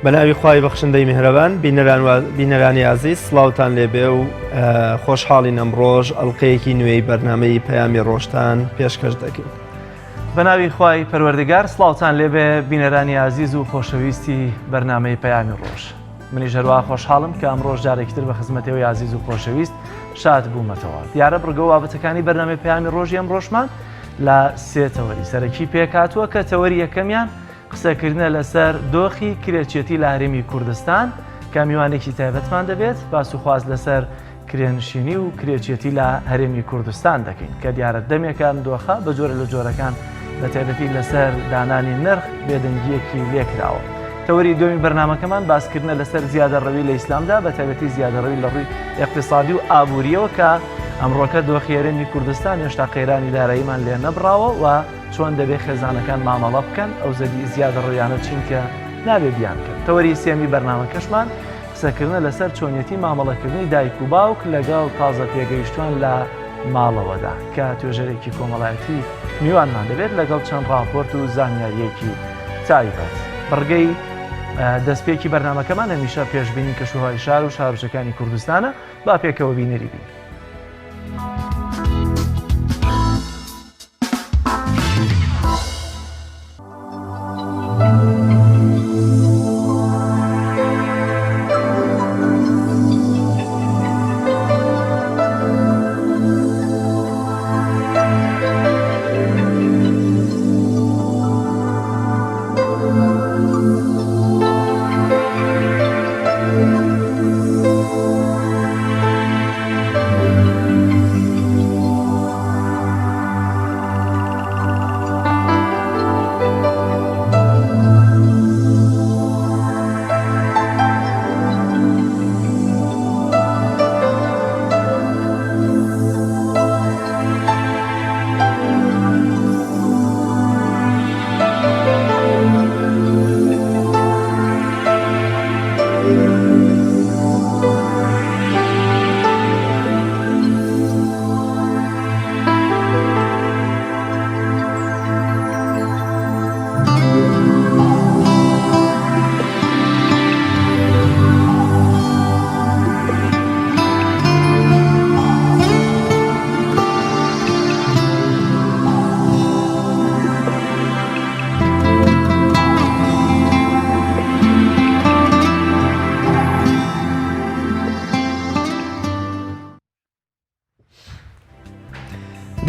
بەناوی خوای بەخشندەی میهرەبان بینەران و بینەرانی ئازیز سڵاوتان لێبێ و خۆشحاڵین ئەمڕۆژ ئەڵلقەیەکی نوێی بەرنمەی پەیامی ڕۆژتان پێشکەش دەکەین. بەناوی خوای پەروەردگار سڵاوتان لێبێ بینەرانی ئازیز و خۆشەویستی بەرنمەی پەیامی ڕۆژ. منیش هەروا خۆشحاڵم کە ئەمڕۆژ جارێکی تر بە خزمەتەوەی ئازیز و خۆشەویست شاد بوومەتەوە. دیارە بڕگە و بابەتەکانی بەرنامەی پەیامی ڕۆژی ئەمڕۆشمان لە سێ تەوەری سەرەکی پێکهاتووە کە تەوەری یەکەمیان قسەکردنە لەسەر دۆخی کرێچێتی لە هەرێمی کوردستان کە میوانێکی تایبەتمان دەبێت باس و خواست لەسەر کرێنشینی و کرێچێتی لە هەرێمی کوردستان دەکەین کە دیارە دەمێکە ئەم دۆخە بە جۆرە لە جۆرەکان بە تایبەتی لەسەر دانانی نرخ بێدەنگیەکی لێکراوە. تەوەری دومی بەرنمەکەمان باسکردنە لەسەر زیادەڕەوی لە ئیسلامدا بە تایبەتی زیادەڕەوی لە ڕووی اقتصادی و ئابووریەوە کە ئەمڕۆکە دۆخی هەرێمی کوردستان هێشتا قەیرانی داراییمان لێ نەبراوە و چۆن دەبێ خێزانەکان مامەڵە بکەن ئەو زەدی زیادەڕەویانە چین کە نابێ بیان کەن تەوەری سێمی بەرنمەکەشمان قسەکردنە لەسەر چۆنیەتی مامەڵەکردنی دایک و باوک لەگەڵ تازە پێگەیشتوان لە ماڵەوەدا کە توێژەرێکی کۆمەڵایەتی میوانمان دەبێت لەگەڵ چەند راپۆرت و زانیاریەکی تایبەت. بڕگەی دەستپێکی بەرنمەکەمان هەمیشە پێشبینی کەشوهوای شار و شارۆچەکانی کوردستانە با پێکەوە بینەری بین.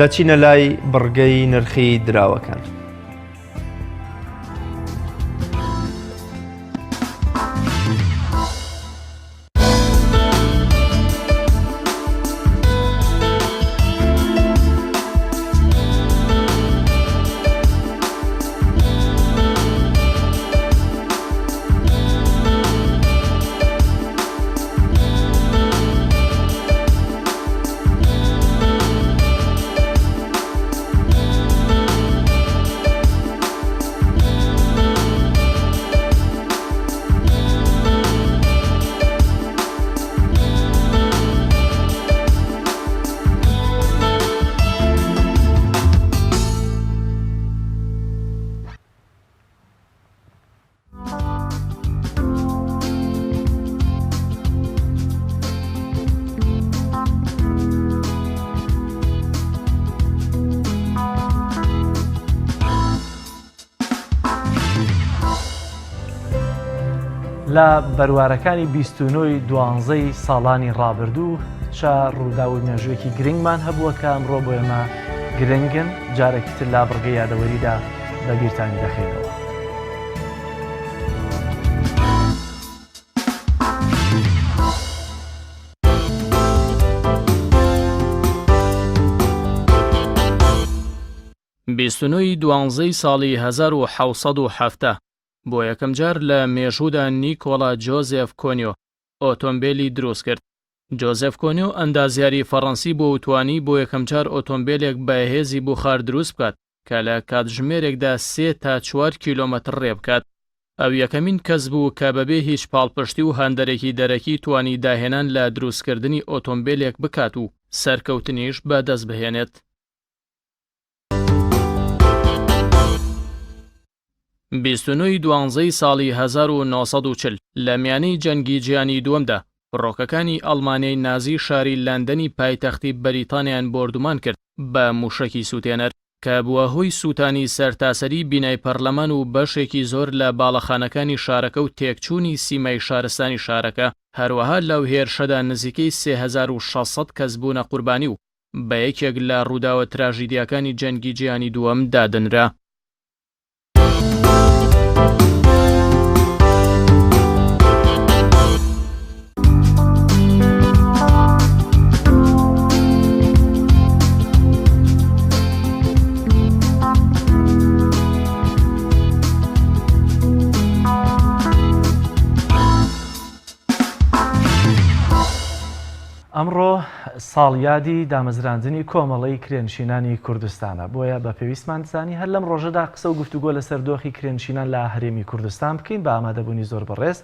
دەچینە لای بڕگەی نرخی دراوەکان. لە بەروارەکانی 29 دوانزەی ساڵانی ڕابردوو چە ڕووداو و مێژوویەکی گرنگمان هەبووە کە ئەمڕۆ بۆ ئێمە گرنگن جارێکی تر لا بڕگەی یادەوەریدا بە بیرتانی دەخەینەوە. 29 ی دوانزەی ساڵی 1770 بۆ یەکەمجار لە مێژوودا نیکۆڵا جۆزێف کۆنیۆ ئۆتۆمبێلی دروست کرد. جۆزێف کۆنیۆ ئەندازیاری فەڕەنسی بوو و توانی بۆ یەکەمجار ئۆتۆمبێلێک بە هێزی بوخار دروست بکات کە لە کاتژمێرێکدا سێ تا چوار کیلۆمەتر ڕێ بکات. ئەو یەکەمین کەس بوو کە بەبێ هیچ پاڵپشتی و هاندەرێکی دەرەکی توانی داهێنان لە دروستکردنی ئۆتۆمبێلێک بکات و سەرکەوتنیش بەدەست بهێنێت. 29 ی دوانزەی ساڵی 1940 لە میانەی جەنگی جیهانی دووەمدا، فڕۆکەکانی ئەڵمانیای نازی شاری لەندەنی پایتەختی بەریتانیایان بۆردومان کرد بە موشەکی سوتێنەر، کە بووە هۆی سووتانی سەرتاسەری بینای پەرلەمان و بەشێکی زۆر لە باڵەخانەکانی شارەکە و تێکچوونی سیمای شارستانی شارەکە، هەروەها لەو هێرشەدا نزیکەی 3600 کەس بوونە قوربانی و بە یەکێک لە ڕووداوە تراژیدیاکانی جەنگی جیهانی دووەم دادەنرا. ئەمڕۆ ساڵیادی دامەزراندنی کۆمەڵەی کرێنشینانی کوردستانە، بۆیە بە پێویستمان زانی هەر لەم ڕۆژەدا قسە و گفتوگۆ لەسەر دۆخی کرێنشینان لە هەرێمی کوردستان بکەین بە ئامادەبوونی زۆر بەڕێز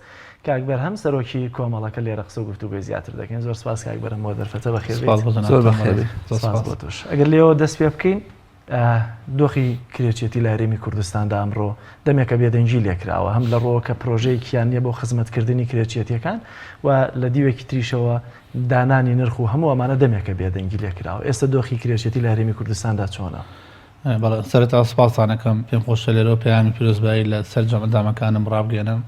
کاک بەرهەم سەرۆکی کۆمەڵەکە لێرە قسە و گفتوگۆی زیاتر دەکەین. زۆر سپاس کاک بەرهەم بۆ دەرفەتە، بەخێر بێیت. زۆر بەخێر بێیت. سپاس بۆ تۆش. ئەگەر لێوە دەست پێ بکەین دۆخی کرێچێتی لە هەرێمی کوردستاندا ئەمڕۆ دەمێکە بێدەنگی لێکراوە، هەم لە ڕووەوە کە پرۆژەیەکیان نییە بۆ خزمەتکردنی کرێچێتیەکان و لە دیوێکی تریشەوە دانانی نرخ و هەموو ئەمانە دەمێکە بێدەنگی لێکراوە. ئێستا دۆخی کرێچێتی لە هەرێمی کوردستاندا چۆنە؟ بەڵێ سەرەتا سپاستان ئەکەم، پێم خۆشە لێرەوە پەیامی پیرۆزبایی لە سەرجەم ئەندامەکانم ڕابگەیەنم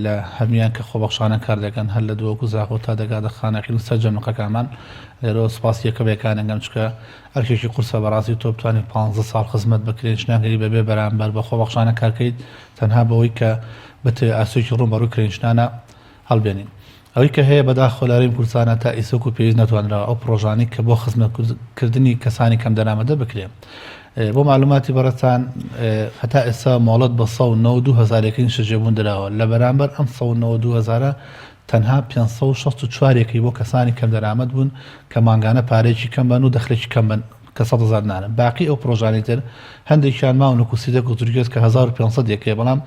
لە هەموویان کە خۆبەخشانە کار دەکەن هەر لە دهۆک و زاخۆ تا دەگاتە خانەقین و سەرجەم لقەکانمان. لێرەوە سپاسی یەکە بە یەکان ئەکەم چونکە ئەرکێکی قورسە بەڕاستی تۆ بتوانی پانزە ساڵ خزمەت بە کرێنشینان کەی بەبێ بەرامبەر بە خۆبەخشانە کار کەیت تەنها بەوەی کە بتەوێ ئاسۆیەکی ڕوون بەڕووی کرێنشینانا هەڵبێنی. ئەوەی کە هەیە بەداخەوە لە هەرێمی کوردستانا تا ئیسە وەکو پێویست نەتوانراوە ئەو پڕۆژانەی کە بۆ خزمەت کردنی کەسانی کەمدەرامەتە بکرێ. بۆ مەعلوماتی بەڕێزتان هەتا ئێستا مۆڵەت بە 192 هەزار یەکەی نیشتەجێبوون دراوە لە بەرامبەر ئەم 192 هەزارە تەنها 564 یەکەی بۆ کەسانی کەمدەرامەت بوون کە مانگانە پارەیەکی کەم بەن و دەخلێکی کەم بەن کە 100 هەزار دینارن باقی ئەو پڕۆژانەی تر هەندێکیان ماون وەکو سیدەک و تورکێز کە 1500 یەکەیە بەڵام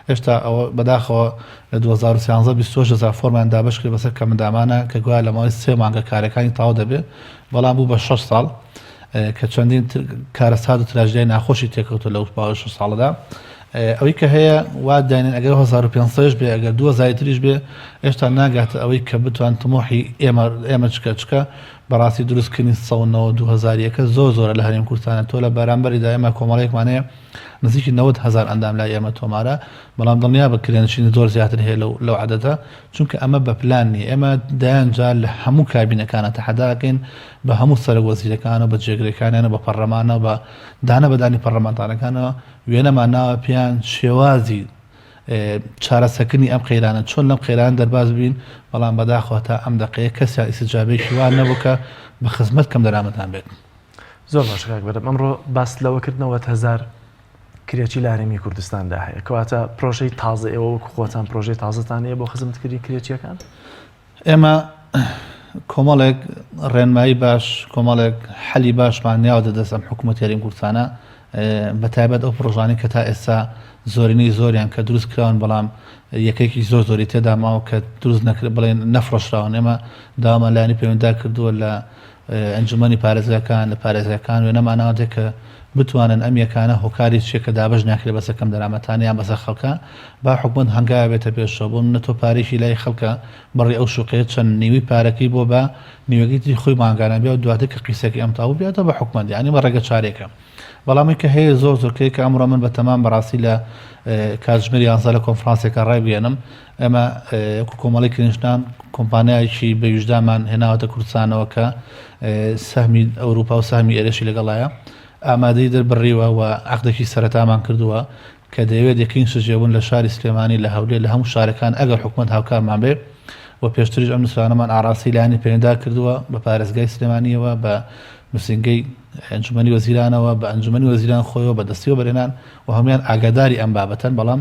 هێشتا ئەوە بەداخەوە لە 2013 28 هەزار فۆرمیان دابەش کرد بەسەر کەمئەندامانە کە گوایە لە ماوەی سێ مانگە کارەکانی تەواو دەبێت بەڵام بوو بە شەش ساڵ کە چەندین کارەسات و تراژیدیای ناخۆشی تێکەوتووە لەو ماوەی شەش ساڵەدا. ئەوەی کە هەیە وا داینێن ئەگەر 1500 بێ ئەگەر 2000 تریش بێ هێشتا ناگاتە ئەوەی کە بتوان تموحی ئێمە ئێمە چکە چکە بەڕاستی دروستکردنی 192 هەزار یەکە زۆر زۆرە لە هەرێم کوردستانە تۆ لە بەرامبەریدا ئێمە کۆمەڵێکمان هەیە نزیکی 90 هەزار ئەندام لای ئێمە تۆمارە بەڵام دڵنیا بە کرێنشین زۆر زیاتر هەیە لەو لەو عەدەدە چونکە ئەمە بە پلان نییە ئێمە دەیان جار لە هەموو کابینەکانە تەحەدا ئەکەین بە هەموو سەرۆک وەزیرەکان و بە جێگرەکانیان و بە پەڕلەمانەوە بە دانە بە دانی پەڕلەمانتارەکانەوە وێنەمان ناوە پێیان شێوازی چارەسەکردنی ئەم قەیرانە چۆن لەم قەیران دەرباز بین بەڵام بەداخەوە تا ئەم دەقەیە کەسیان ئیسجابێکی وا نەبوو کە بە خزمەت کەم دەرامەتان بێت. زۆر باشە کاک بەرەم ئەمڕۆ باست لەوە کرد 90 هەزار کرێچی لە هەرێمی کوردستاندا هەیە کەواتە پرۆژەی تازە ئێوە وەکو خۆتان پرۆژەی تازەتان هەیە بۆ خزمەتکردنی کرێچیەکان؟ ئێمە کۆمەڵێک ڕێنمایی باش کۆمەڵێک حەلی باشمان نیاوە دەست ئەم حکوومەت هەرێم کوردستانە بە تایبەت ئەو پڕۆژانەی کە تا ئێستا زۆرینەی زۆریان کە دروست کراون بەڵام یەکێکی زۆر زۆری تێدا ماوە کە دروست نەکرد بڵێن نەفرۆشراون ئێمە داوامان لایەنی پەیوەندیدار کردووە لە ئەنجومەنی پارێزگاکان لە پارێزگاکان وێنەمان ناوەتێ کە بتوانن ئەم یەکانە هۆکاری چیە کە دابەش ناکرێت بەسەر کەم دەرامەتان یان بەسەر خەڵکە با حکومەت هەنگاوێ بێتە پێشەوە بۆ منە تۆ پارێکی لای خەڵکە بڕی ئەو شوقەیە چەند نیوی پارەکەی بۆ بە نیوەکەی تری خۆی مانگانە بیا و دواتر کە قیسەکەی ئەم تاو بیاتەوە بە حکومەت یانی بە ڕێگە چارێکە بەڵام کە هەیە زۆر زۆر کەی کە ئەمڕۆ من بە تەمام بەڕاستی لە کاتژمێر یانزە لە کۆنفرانسێکە ڕایبگەێنم ئێمە وەکو کۆمەڵی کرێنشنان کۆمپانیایەکی بە ویژدانمان هێناوەتە کوردستانەوە کە سەهمی ئەوروپا و سەهمی ئێرەشی لەگەڵایە ئامادەی دەربڕیوە و عەقدێکی سەرەتامان کردووە کە دەیەوێت یەکەین شجێبوون لە شاری سلێمانی لە هەولێر لە هەموو شارەکان ئەگەر حکومەت هاوکارمان بێ و پێشتریش ئەم نووسرانەمان ئاراستەی لایەنی پەیوەندیدار کردووە بە پارێزگای سلێمانیەوە بە نووسینگەی ئەنجومەنی وەزیرانەوە بە ئەنجومەنی وەزیران خۆیەوە بە دەستی وەبەرهێنان و هەموویان ئاگاداری ئەم بابەتەن بەڵام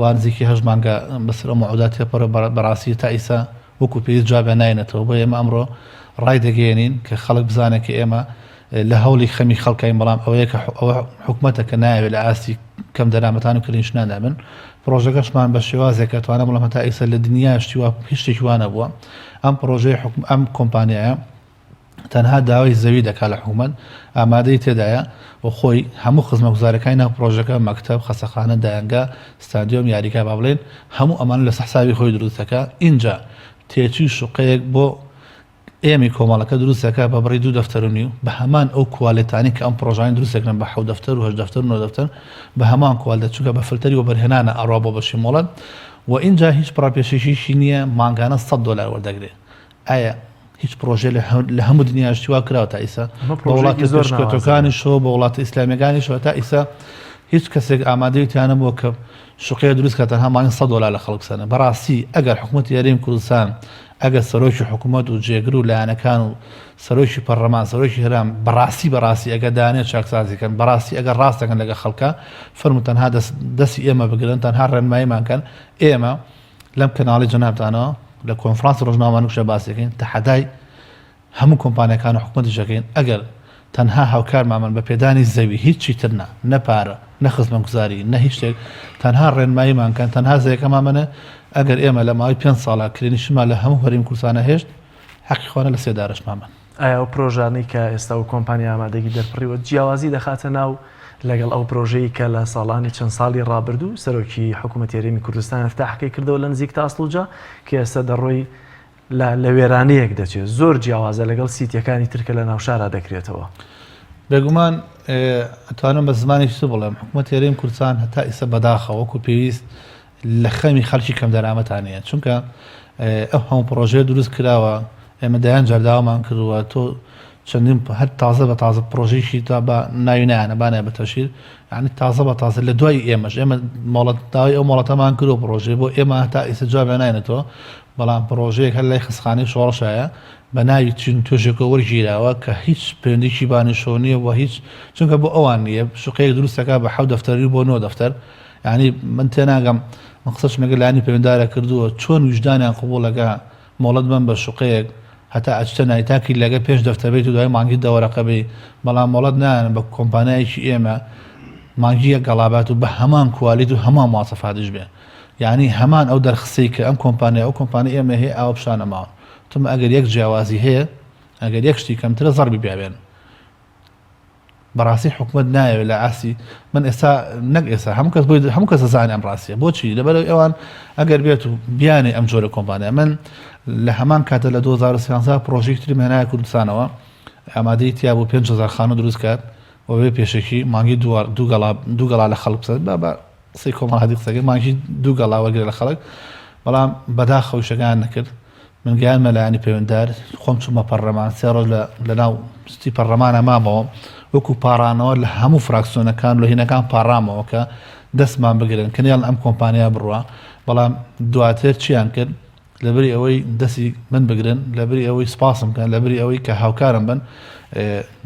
وا نزیکی هەشت مانگە بەسەر ئەو مەوعودا تێپەڕێ بەڕاستی تا ئیسا وەکو پێویست جوابیان ناینەتەوە بۆیە ئێمە ئەمڕۆ ڕایدەگەیەنین کە خەڵک بزانێت کە ئێمە لە هەوڵی خەمی خەڵکین بەڵام ئەوەیە کە ئەوە حکومەتە کە نایەوێت لە ئاستی کەم دەرامەتان و کرێنشیناندا بن پڕۆژەکەشمان بە شێوازێکە توانم بڵێم هەتا ئیسا لە دنیا شتی وا هیچ شتێکی وا نەبووە ئەم پڕۆژەی حکوم ئەم کۆمپانیایە. تەنها داوای زەوی دەکات لە حکومەت، ئامادەی تێدایە و خۆی هەموو خزمەتگوزاریەکانی ناو پڕۆژەکە، مەکتەب، خەسەخانە، دایەنگا، ستادیۆم، یاریگا با بڵێین هەموو ئەمانە لەسەر حسابی خۆی دروست دەکات، ئینجا تێچووی شوقەیەک بۆ ئێمەی کۆمەڵەکە دروست دەکات بە بڕی دوو دەفتەر و نیو بە هەمان ئەو کوالێتانەی کە ئەم پڕۆژانەی دروست دەکرێن بە حەوت دەفتەر و هەشت دەفتەر و نۆ دەفتەر بە هەمان کوالێت چونکە بە فلتەری وەبەرهێنانە ئەڕوا بۆ بەشی مۆڵەت و ئینجا هیچ پڕاپێشێکیشی نییە مانگانە سەد دۆلار وەردەگرێ ئایا هیچ پرۆژەیە لە هەموو دنیا شتی وا کراوە تا ئیسا ئەمە بە وڵاتە پرۆژەیەکی زۆر ناوازەیە. پێشکەوتوەکانیشەوە بە وڵاتە ئیسلامیەکانیشەوە تا ئیسا هیچ کەسێک ئامادەی تیا نەبووە کە شوقەیە دروست کات تەنها مانگی 100 دۆلار لە خەڵک بسەنێ بەڕاستی ئەگەر حکوومەتی هەرێمی کوردستان ئەگەر سەرۆکی حکوومەت و جێگر و لایەنەکان و سەرۆکی پەرلەمان سەرۆکی هەرام بەڕاستی بەڕاستی ئەگەر دانێ چاکسازی کەن بەڕاستی ئەگەر ڕاست دەکەن لەگەڵ خەڵکە فەرموو تەنها دەست دەستی ئێمە بگرن تەنها ڕێنماییمان کەن ئێمە لەم کەناڵی جەنابتانەوە لە کۆنفرانسی ڕۆژنامەوانیشدا باسی دەکەین، تەحەدای هەموو کۆمپانیاکان و حکومەتیش دەکەین ئەگەر تەنها هاوکارمان بن بە پێدانی زەوی هیچی تر نا، نە پارە، نە خزمەتگوزاری، نە هیچ شتێک، تەنها ڕێنماییمان کەن، تەنها زەویەکەمان بەنێ، ئەگەر ئێمە لە ماوەی پێنج ساڵا کرێنشینمان لە هەموو هەرێمی کوردستانا هێشت، حەقی خۆیانە لە سێدارەشمان بەن. ئایا ئەو پرۆژانەی کە ئێستا و کۆمپانیا ئامادەگی دەربڕیوە جیاوازی دەخاتە ناو لەگەڵ ئەو پرۆژەی کە لە ساڵانی چەند ساڵی ڕابردوو سەرۆکی حکوومەتی هەرێمی کوردستان افتاحەکەی کردەوە لە نزیک تاسڵوجە کە ئێستا دەڕۆی لە لە وێرانەیەک دەچێت زۆر جیاوازە لەگەڵ سیتیەکانی تر کە لە ناوشارا دەکرێتەوە. بێگومان ئەتوانم بە زمانێکی تر بڵێم حکوومەتی هەرێمی کوردستان هەتا ئیستا بەداخەوە وەکو پێویست لە خەمی خەڵکی کەمدەرامەتا نییە چونکە ئەو هەموو پڕۆژەیە دروست کراوە ئێمە دەیان جار داوامان کردووە تۆ چەندین هەر تازە بە تازە پڕۆژەیەکی تا بە ناوی نایانە بانە بە تەشیر یعنی تازە بە تازە لە دوای ئێمەش ئێمە مۆڵەت داوای ئەو مۆڵەتەمان کردو پڕۆژەی بۆ ئێمە تا ئیستا جوابیان ناینەتەوە بەڵام پڕۆژەیەک هەر لای خەسخانەی شۆڕشایە بە ناوی چین توێژێکەوە وەرگیراوە کە هیچ پەیوەندیی بانیشەوە نییە و هیچ چونکە بۆ ئەوان نییە شوقەیەک دروست دەکات بە حەوت دەفتەری و بۆ نۆ دەفتەر یانی من تێناگەم من قسەشم لەگەل لایەنی پەیوەندارە کردووە چۆن ویژدانیان قبوڵەکا مۆڵەت بەن بە شوقەیەک هەتا ئەچتە نای تا کلیلەکە پێش دەفتەر بیت و دوای مانگی دە وەرەقە بی بەڵام مۆڵەت نایەن بە کۆمپانیایەکی ئێمە مانگی یەک گەڵا بات و بە هەمان کوالیت و هەمان مواسەفاتیش بێ یانی هەمان ئەو دەرخستەی کە ئەم کۆمپانیا ئەو کۆمپانی ئێمە هەیە ئاوە پیشانە ماون وتم ئەگەر یەک جیاوازی هەیە ئەگەر یەک شتی کەمترە زەڕبی پیابێن بەڕاستی حکومەت نایەوێت لە ئاستی من ئێستا نەک ئێستا هەموو کەس بۆی هەموو کەس دەزانێت ئەم ڕاستیە بۆچی لەبەرەوەی ئەوان ئەگەر بێت و بیانێ ئەم جۆرە کۆمپانیا من لە هەمان کاتە لە 2013 پرۆژێکی ترم هێنایە کوردستانەوە ئامادەی تیا بوو 5000 خانوو دروست کات و بێ پێشەکی مانگی دوو گەڵا دوو گەڵا لە خەڵک بسەن با بە قسەی کۆمەڵاتی قسەکەی مانگی دوو گەڵا وەرگرە لە خەڵک بەڵام بەداخەوە شەکان نەکرد من گەیاندمە لایەنی پەیوەنددار، خۆم چوومە پەڕلەمان، سێ ڕۆژ لە لەناو ستی پەڕلەمانا مامەوە، وەکوو پاڕانەوە لە هەموو فراکسیۆنەکان و لە هینەکان پاڕامەوە کە دەستمان بگرن کە نەیەڵن ئەم کۆمپانیا بڕوا، بەڵام دواتر چیان کرد لەبری ئەوەی دەستی من بگرن، لەبری ئەوەی سوپاسم بکەن، لەبری ئەوەی کە هاوکارم بن،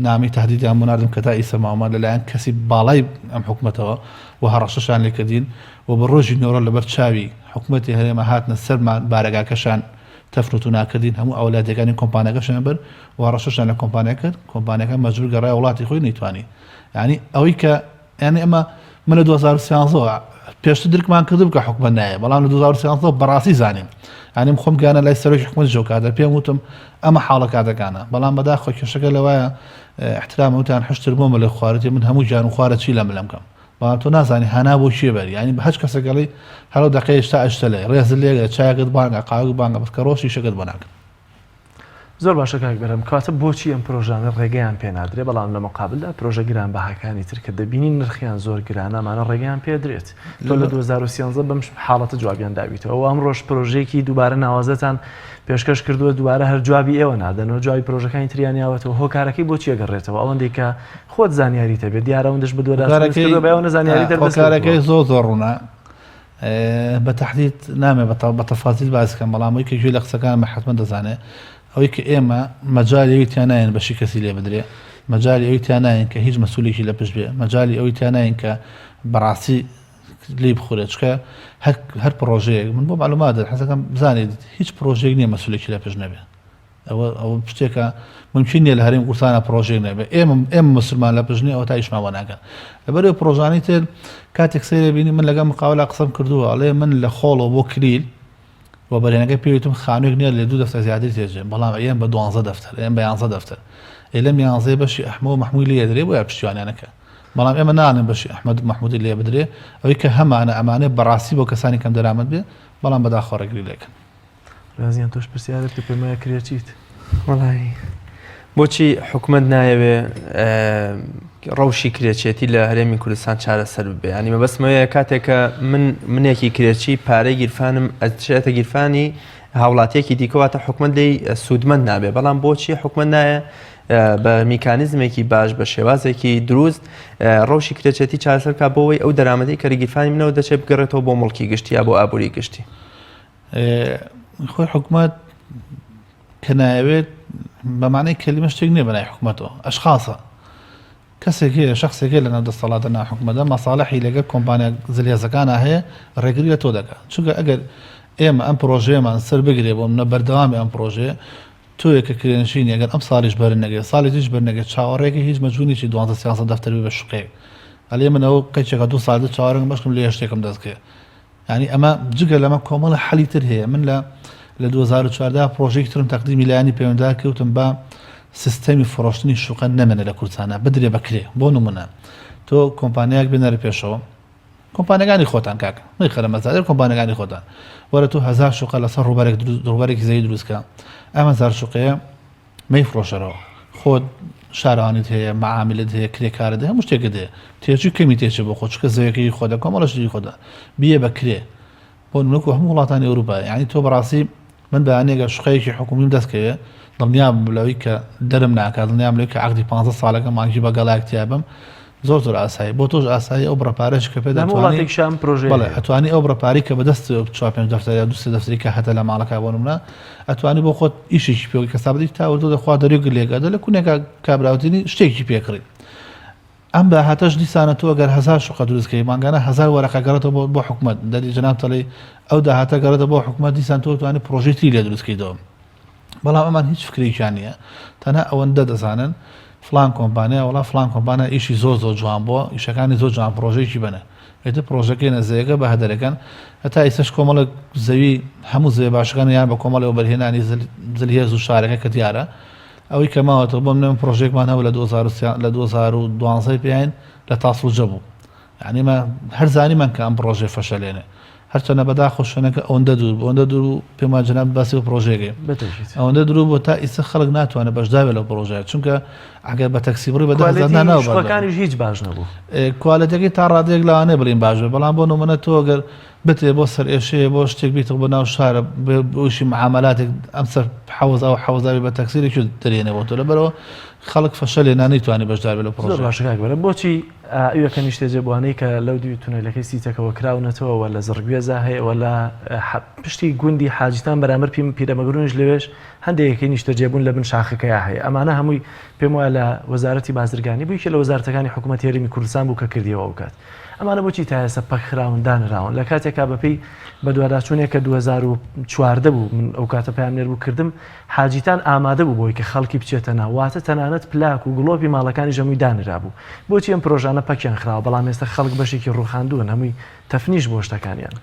نامەی تەهدیدیان بۆ ناردم کە تا ئیسە ماومە لەلایەن کەسی باڵای ئەم حکومەتەوە و هەڕەشەشان لێکردین و بە ڕۆژی نۆرە لەبەر چاوی حکومەتی هەرێمە هاتنە سەرمان بارەگاکەشان تەفر و تونا کردین هەموو ئەولادیەکانی کۆمپانیاکەشیان برد و هەڕەشەشیان لە کۆمپانیا کرد کۆمپانیاکە مەجبور گەڕایە وڵاتی خۆی نەیتوانی یعنی ئەوەی کە یعنی ئەمە من لە 2013 پێشتر درکمان کردبوو کە حکومەت نایە بەڵام لە 2013 بەڕاستی زانیم یعنی من خۆم گەیانە لای سەرۆکی حکومەت جەوکاتە پێم وتم ئەمە حاڵە کاتەکانە بەڵام بەداخەوە کێشەکە لەوایە احترام وتیان حشتر بۆ مەلە خوارەتی من هەموو گیان و خوارە چی لە ملم کەم بەڵام تۆ نازانی هانا بۆ کێ بەری یانی بە هەچ کەسێک ئەڵێی هەرەو دەقەیە شتا ئەشتە لێ ڕێزت لێ گرێ چایەکت بانگە قاوەکت بانگە بەس کە ڕۆشت ئیشەکەت بۆ ناکەن. زۆر باشە کاک بەرهەم کەواتە بۆچی ئەم پرۆژانە ڕێگەیان پێ نادرێ بەڵام لە مقابلدا پرۆژە گرانبەهاکانی تر کە دەبینین نرخیان زۆر گرانە ئەمانە ڕێگەیان پێ درێت تۆ لە 2013 بەم حاڵەتە جوابیان داویتەوە و ئەمڕۆش پرۆژەیەکی دووبارە ناوازەتان پێشکەش کردووە دووبارە هەر جوابی ئێوە نادەنەوە جوابی پرۆژەکانی تریان یاوەتەوە هۆکارەکەی بۆچی ئەگەڕێتەوە ئەوەندەی کە خۆت زانیاریت هەبێت دیارە ئەوەندەش بەدواداچوونت کردووە بە ئەوەندە زانیاری دەردەست هۆکارەکەی زۆر زۆر ڕوونە بە تەحدید نامێ بە تەفاسیل باس کەم بەڵام ئەوی کە گوێ لە قسەکانمە حەتمەن دەزانێ ئەوەی کە ئێمە مەجالی ئەوی تیا نایەن بەشی کەسی لێ بدرێ مەجالی ئەوی تیا نایەن کە هیچ مەسولێکی لە پشت بێ مەجالی ئەوی تیا نایەن کە بەڕاستی لێی بخورێت چکە هەر هەر پرۆژەیەک من بۆ معلومات حەزەکەم بزانێت هیچ پرۆژەیەک نییە مەسولێکی لە پشت نەبێ ئەوە ئەوە شتێکە ممکن نییە لە هەرێم کوردستانە پرۆژەیەک نەبێ ئێمە ئێمە مسلمان لە پشت نییە ئەوە تا ئیشمان بۆ ناکەن لەبەرەوە پرۆژانەی تر کاتێک سەیرە بینی من لەگەڵ مقاولا قسەم کردووە ئەڵێ من لە خۆڵەوە بۆ کلیل وەبەرهێنەکە پێی وتم خانووێک نییە لە دوو دەفتەر زیاتری تێچێ، بەڵام ئەیەن بە دوانزە دەفتەر، ئەیەن بە یانزە دەفتەر. ئێ لەم یانزەیە بەشی ئەحمە و مەحمووی لێ ئەدرێ بۆیە پشتیوانیان ئەکا. بەڵام ئێمە ناڵێن بەشی ئەحمەد و مەحموودی لێ بدرێ، ئەوەی کە هەمانە ئەمانەوێ بەڕاستی بۆ کەسانی کەمدەرامەت بێ، بەڵام بەداخەوە ڕێگری لێ ئەکەن. ڕازیان تۆش پرسیارێک بکە پێم وایە کرێچیت. وەڵی بۆچی حکومەت نایەوێ ڕەوشی کرێچێتی لە هەرێمی کوردستان چارەسەر ببێ ینی مەبەستمەوەیە کاتێک کە من منێکی کرێچی پارەی گیرفانم ئەچێتە گیرفانی هاوڵاتیەکی دیکەواتە حکومەت لی سوودمەند نابێ بەڵام بۆچی حکومەت نایە بە میکانیزمێکی باش بە شێوازێکی دروست ڕەوشی کرێچێتی چارەسەر بکات بۆەوەی ئەو دەرامەتی کە گیرفانی منەوە دەچێت بگەڕێتەوە بۆ مڵکی گشتی یا بۆ ئابووری گشتی. خۆی حکومەت کە نایەوێت بە معنای کەلیمە شتێک نییە بەنای حکومەتەوە ئەشخاصە کەسێک هەیە شخصێک هەیە لەناو دەسەڵاتە نا حکومەتە مەساڵحی لەگەڵ کۆمپانیا زلهێزەکانە هەیە ڕێگری لە تۆ دەکات چونکە ئەگەر ئێمە ئەم پرۆژەیەمان سەر بگرێ بۆ منە بەردەوامی ئەم پرۆژەیە تۆیە کە کرێنشینی ئەگەر ئەم ساڵیش بەر نەگرێت ساڵی تریش بەر نەگرێت چاوەڕێکە هیچ مەجبور نیی دوانزە سیانزە دەفتەر بێ بە شوقەیەک ئەلێ من ئەوە قەیچێکە دوو ساڵ چاوەڕێکم بەشکم لێ شتێکم دەست کەوێ یانی ئەمە جگە لەمە کۆمەڵە حەلی تر هەیە من لە لە 2014 پرۆژێکی ترم تەقدیمی لایەنی پەیوەندار کەوتم بە سیستەمی فرۆشتنی شوقە نەمێنێ لە کوردستانە بدرێ بە کرێ بۆ نمونە تۆ کۆمپانیایەک بێنەرە پێشەوە کۆمپانیەکانی خۆتان کاکە مەیخەرە مەزادە کۆمپانیەکانی خۆتان وەرە تۆ هەزار شوقە لەسەر ڕووبەرێک ڕووبەرێکی زەوی دروستکە ئەم هەزار شوقەیە مەیفرۆشەرەوە خۆت شارەوانیت هەیە مەعاملت هەیە کرێکارت هەیە هەموو شتێکت هەیە تێچووی کەمی تێچێ بۆ خۆت چونکە زەویەکەی خۆتە کۆمەڵە شتی خۆتە بیە بە کرێ بۆ نمونە وەکو هەموو وڵاتانی ئەوروپا یعنی تۆ بەڕاستی من بەیانیەک گەر شوقەیەکی حکومیم دەست کەوێ دڵنیام لەوەی کە دەرم ناکات دڵنیام لەوەی کە عەقدی 15 ساڵەکە مانگی بە گەڵایەک تیا بم زۆر زۆر ئاسایی بۆ تۆش ئاسایی ئەو بڕە پارەش کە پێ لە هەموو دەتوانی وڵاتێکیش ئەم پرۆژەیە بەڵێ هەیە. ئەتوانی ئەو بڕە پارەی کە بەدەست چوار پێنج دەفتەر یا دوو سێ دەفتەری کە هەتە لە ماڵەکە بۆ نمونە ئەتوانی بۆ خۆت ئیشێکی پێ بکەی کە سابدی تا وردە دەخوا دەریو گلێکە دە لە کونێکا کابراوتینی شتێکی پێ کڕی ئەم داهاتەش دیسانە تۆ گەر هەزار شوقە دروست کەی مانگانە هەزار وەرەقە گەڕێتەوە بۆ بۆ حکومەت دەری جەناب تەڵی ئەو داهاتە گەڕێتەوە بۆ حکومەت دیسان تۆ توانی پرۆژەی تری لێ دروست کەیتەوە بەڵام ئەمان هیچ فکرێکیان نییە تەنها ئەوەندە دەزانن فلان کۆمپانیا وڵا فلان کۆمپانیا ئیشی زۆر زۆر جوان بووە ئیشەکانی زۆر جوان پرۆژەیەکی بەنە ئیتر پرۆژەکەی نەزەیەکە بە هەدەرەکەن هەتا ئیسەش کۆمەڵێک زەوی هەموو زەوی باشەکان یان بە کۆمەڵی وەبەرهێنانی زلهێز و شارەکە کە دیارە ئەوەی کە ماوەتەوە بۆ من پرۆژێکمان هەبوو لە 2013 لە 2012 پێین لە تاسڵوجە بوو یعنی مە هەر زانیمان کە ئەم پرۆژەیە فەشەلێنێ هەرچەندە بەداخەوە شوێنەکە ئەوەندە دوور بوو ئەوەندە دوور بوو پێم وایە جەنابت باسی ئەو پرۆژەیەکەی بەتەکید. ئەوەندە دوور بوو تا ئیستا خەڵک ناتوانێت بەشدار بێت لەو پرۆژەیە چونکە ئەگەر بە تەکسی بڕی بە 10,000 کوالێتی نا ناو بەردەم. شوقەکانیش هیچ باش نەبوو. quality ەکەی تا ڕادەیەک لەوانەیە بڵێین باش بێت بەڵام بۆ نمونە تۆ گەر بتێ بۆ سەرئێشەیە بۆ شتێک بیتەوە بۆ ناو شارە بۆ ئیشی معامەلاتێک ئەم سەر حەوز ئەو حەوزا بێ بە تەکسی لە کوێ دەرێنێ بۆ تۆ لەبەرئەوە خەڵک فەشەلێ نا نەیتوانی بەشدار بێت لەو زۆر پرۆژەیە. باشە کاک بەرە بۆچی ئەو یەکە نیشتەجێبووانەی کە لەو دیوی تونێلەکەی سیتەکەوە کراونەتەوە و لە زڕگوێزا هەیە و لە پشتی گوندی حاجیتان بەرامبەر پیم پیرەمەگرونیش لەوێش هەندێک یەکەی نیشتەجێبوون لە بن شاخەکەیا هەیە ئەمانە هەمووی پێم وایە لە وەزارەتی بازرگانی بوو یەکێ لە وەزارەتەکانی حکوومەتی هەرێمی کوردستان بوو کە کردیەوە ئەو کات ئەمانە بۆچی تا ئێستا پەکخراون دانراون لە کاتێکا بەپێی بەدواداچوونێک کە 2014 بوو من ئەو کاتە پەیامنێر بوو کردم حاجیتان ئامادە بوو بۆی کە خەڵکی بچێتە ناو، واتە تەنانەت پلاک و گڵۆپی ماڵەکانیش هەمووی دانرابوو. بۆچی ئەم پرۆژانە پەکیان خراوە، بەڵام ئێستا خەڵک بەشێکی ڕووخاندوون، هەمووی تەفنیش بووە شتەکانیان.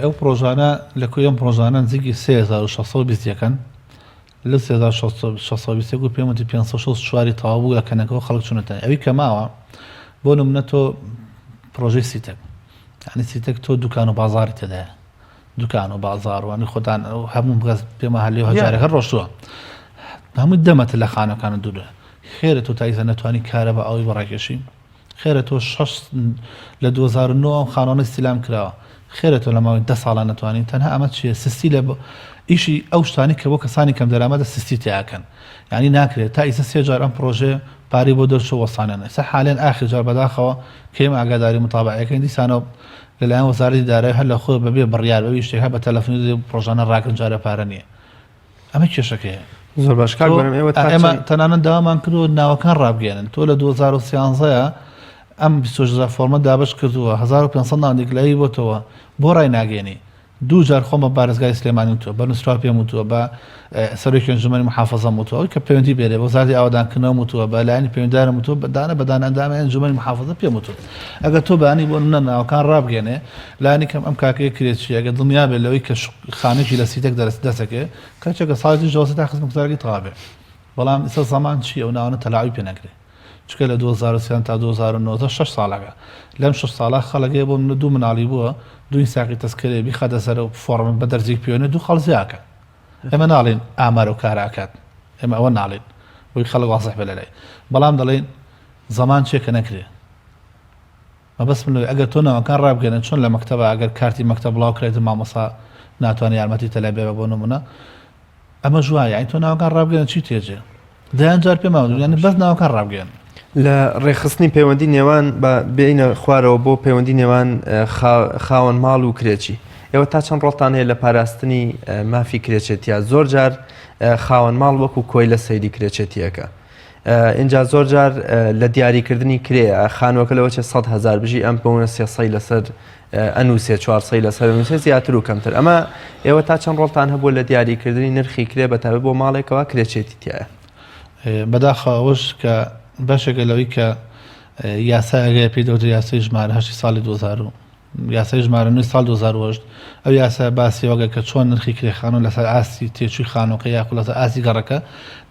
ئەو پرۆژانە لە کۆی ئەم پرۆژانە نزیکی 3620 یەکەن، لەو 3620 یەک و پێم وتی 564 ی تەواو بوو لە کەنەکەوە خەڵک چوونەتە ئەوی کە ماوە بۆ نمونە تۆ پرۆژەی سیتەک یانی سیتەک تۆ دوکان و بازاڕی تێدایە دوکان و بازاڕ وانی خۆتان هەموو بەس پێمە هەلێ هەجارێک هەر ڕۆشتووە هەموو دەمەتە لە خانەکانە دوورە خێرە تۆ تا ئیستا نەتوانی کارە بە ئاوی بەڕاکێشی خێرە تۆ شەش لە 2009 ئەم خانوانە ئیستیلام کراوە خێرە تۆ لە ماوەی دە ساڵان نەتوانی تەنها ئەمە چییە سستی لە ئیشی ئەو شتانی کە بۆ کەسانی کەم دەرامەتە سستی تیاکەن یعنی ناکرێت تا ئیستا سێ جار ئەم پرۆژەیە پارەی بۆ دەرچوو وەستانیان ئێستا حالێن ئاخر جار بەداخەوە کە ئێمە ئاگاداری متابعەکەین دیسانەوە لەلایەن وەزارەتی دارایی هەر لە خۆی بەبێ بڕیار بەبێ شتێک هەر بە تەلەفۆنی دەدەی پڕۆژانە ڕاگرن جارێ پارە نییە ئەمە کێشەکەیە. زۆر باش کاک تۆ بەرم ئێوە تا ئێمە چەند تەنانەت داوامان کردووە ناوەکان ڕابگەیەنن تۆ لە 2013 ئەم 26 هەزار فۆرمە دابەش کردووە 1500 ناو یەکلایی بۆتەوە بۆ ڕای ناگەیەنی؟ دوو جار خۆم بە پارێزگاری سلێمانی وتووە، بە نووسراو پێم وتووە، بە سەرۆکی ئەنجومەنی موحافەزەم وتووە، ئەوەی کە پەیوەندی پێ بە وەزارەتی ئاوەدانکردنەوەم وتووە، بە لایەنی پەیوەندیدارم وتووە، بە دانە بە دانە ئەندامی ئەنجومەنی موحافەزە پێم وتوون. ئەگەر تۆ بەیانی بۆ نموونە ناوەکان ڕابگەیەنێ، لانی کەم ئەم کاکەیە کرێچییە، ئەگەر دڵنیا بێت لەوەی کە خانوویەکی لە سیتەک دەستەکەوێ، کەچێکە ساڵی تریش دەوەستێ تا خزمەتگوزارییەکەی تەواو بێ. بەڵام ئیستا زەمان چییە ئەو ناوانە تەلاعوبی پێ نەکرێ. چونکە لە 2013 تا 2019 شەش ساڵەکە لەم شەش ساڵە خەڵک هەیە بۆ منە دوو مناڵی بووە دوو ئینساقی تەسکەرەیە بیخاتە سەر فۆڕم بە دەرزیک پێوێنێ دوو خاڵ زیاکە ئێمە ناڵێین ئامار و کارە ئەکات ئێمە ئەوە ناڵێین بۆی خەڵک وازح بێ لەلای بەڵام دەڵێین زەمان چێ کە نەکرێ مەبەستم لەوەی ئەگەر تۆ ناوەکان ڕابگەیەنن چۆن لە مەکتەبا ئەگەر کارتی مەکتەب بڵاو کرایتە مامۆستا ناتوانێت یارمەتی تەلەبێ بە بۆ نمونە ئەمەش وایە یانی تۆ ناوەکان ڕابگەیەنە چی تێجێ دەیان جار پێمان وتون یانی بەس ناوەکان ڕابگەیەن. لە ڕێکخستنی پەیوەندی نێوان با بێینە خوارەوە بۆ پەیوەندی نێوان خاوەن ماڵ و کرێچی ئێوە تا چەند ڕۆڵتان هەیە لە پاراستنی مافی کرێچێتیا زۆر جار خاوەن ماڵ وەکو کۆیلە سەیری کرێچێتیەکە ئینجا زۆر جار لە دیاریکردنی کرێ خانوەکە لەوە چێ 100 هزار بژی ئەم بۆنە سێ لەسەر ئەنووسێ 400 لەسەر نووسێ زیاتر و کەمتر ئەمە ئێوە تا چەند ڕۆڵتان هەبووە لە دیاریکردنی نرخی کرێ بە تایبەت بۆ ماڵێکەوە کرێچێتی تایە؟ بەداخەوە ئەوەش کە بەشێکە لەوەی کە یاسایەک هەیە پێی دەوترێت یاسای ژمارە هەشتی ساڵی 2000 یاسای ژمارە نۆی ساڵ 2008 ئەو یاسایە باسی ئەوە کە چۆن نرخی کرێ خانوو لەسەر ئاستی تێچووی خانووەکە یاخود لەسەر ئاستی گەڕەکە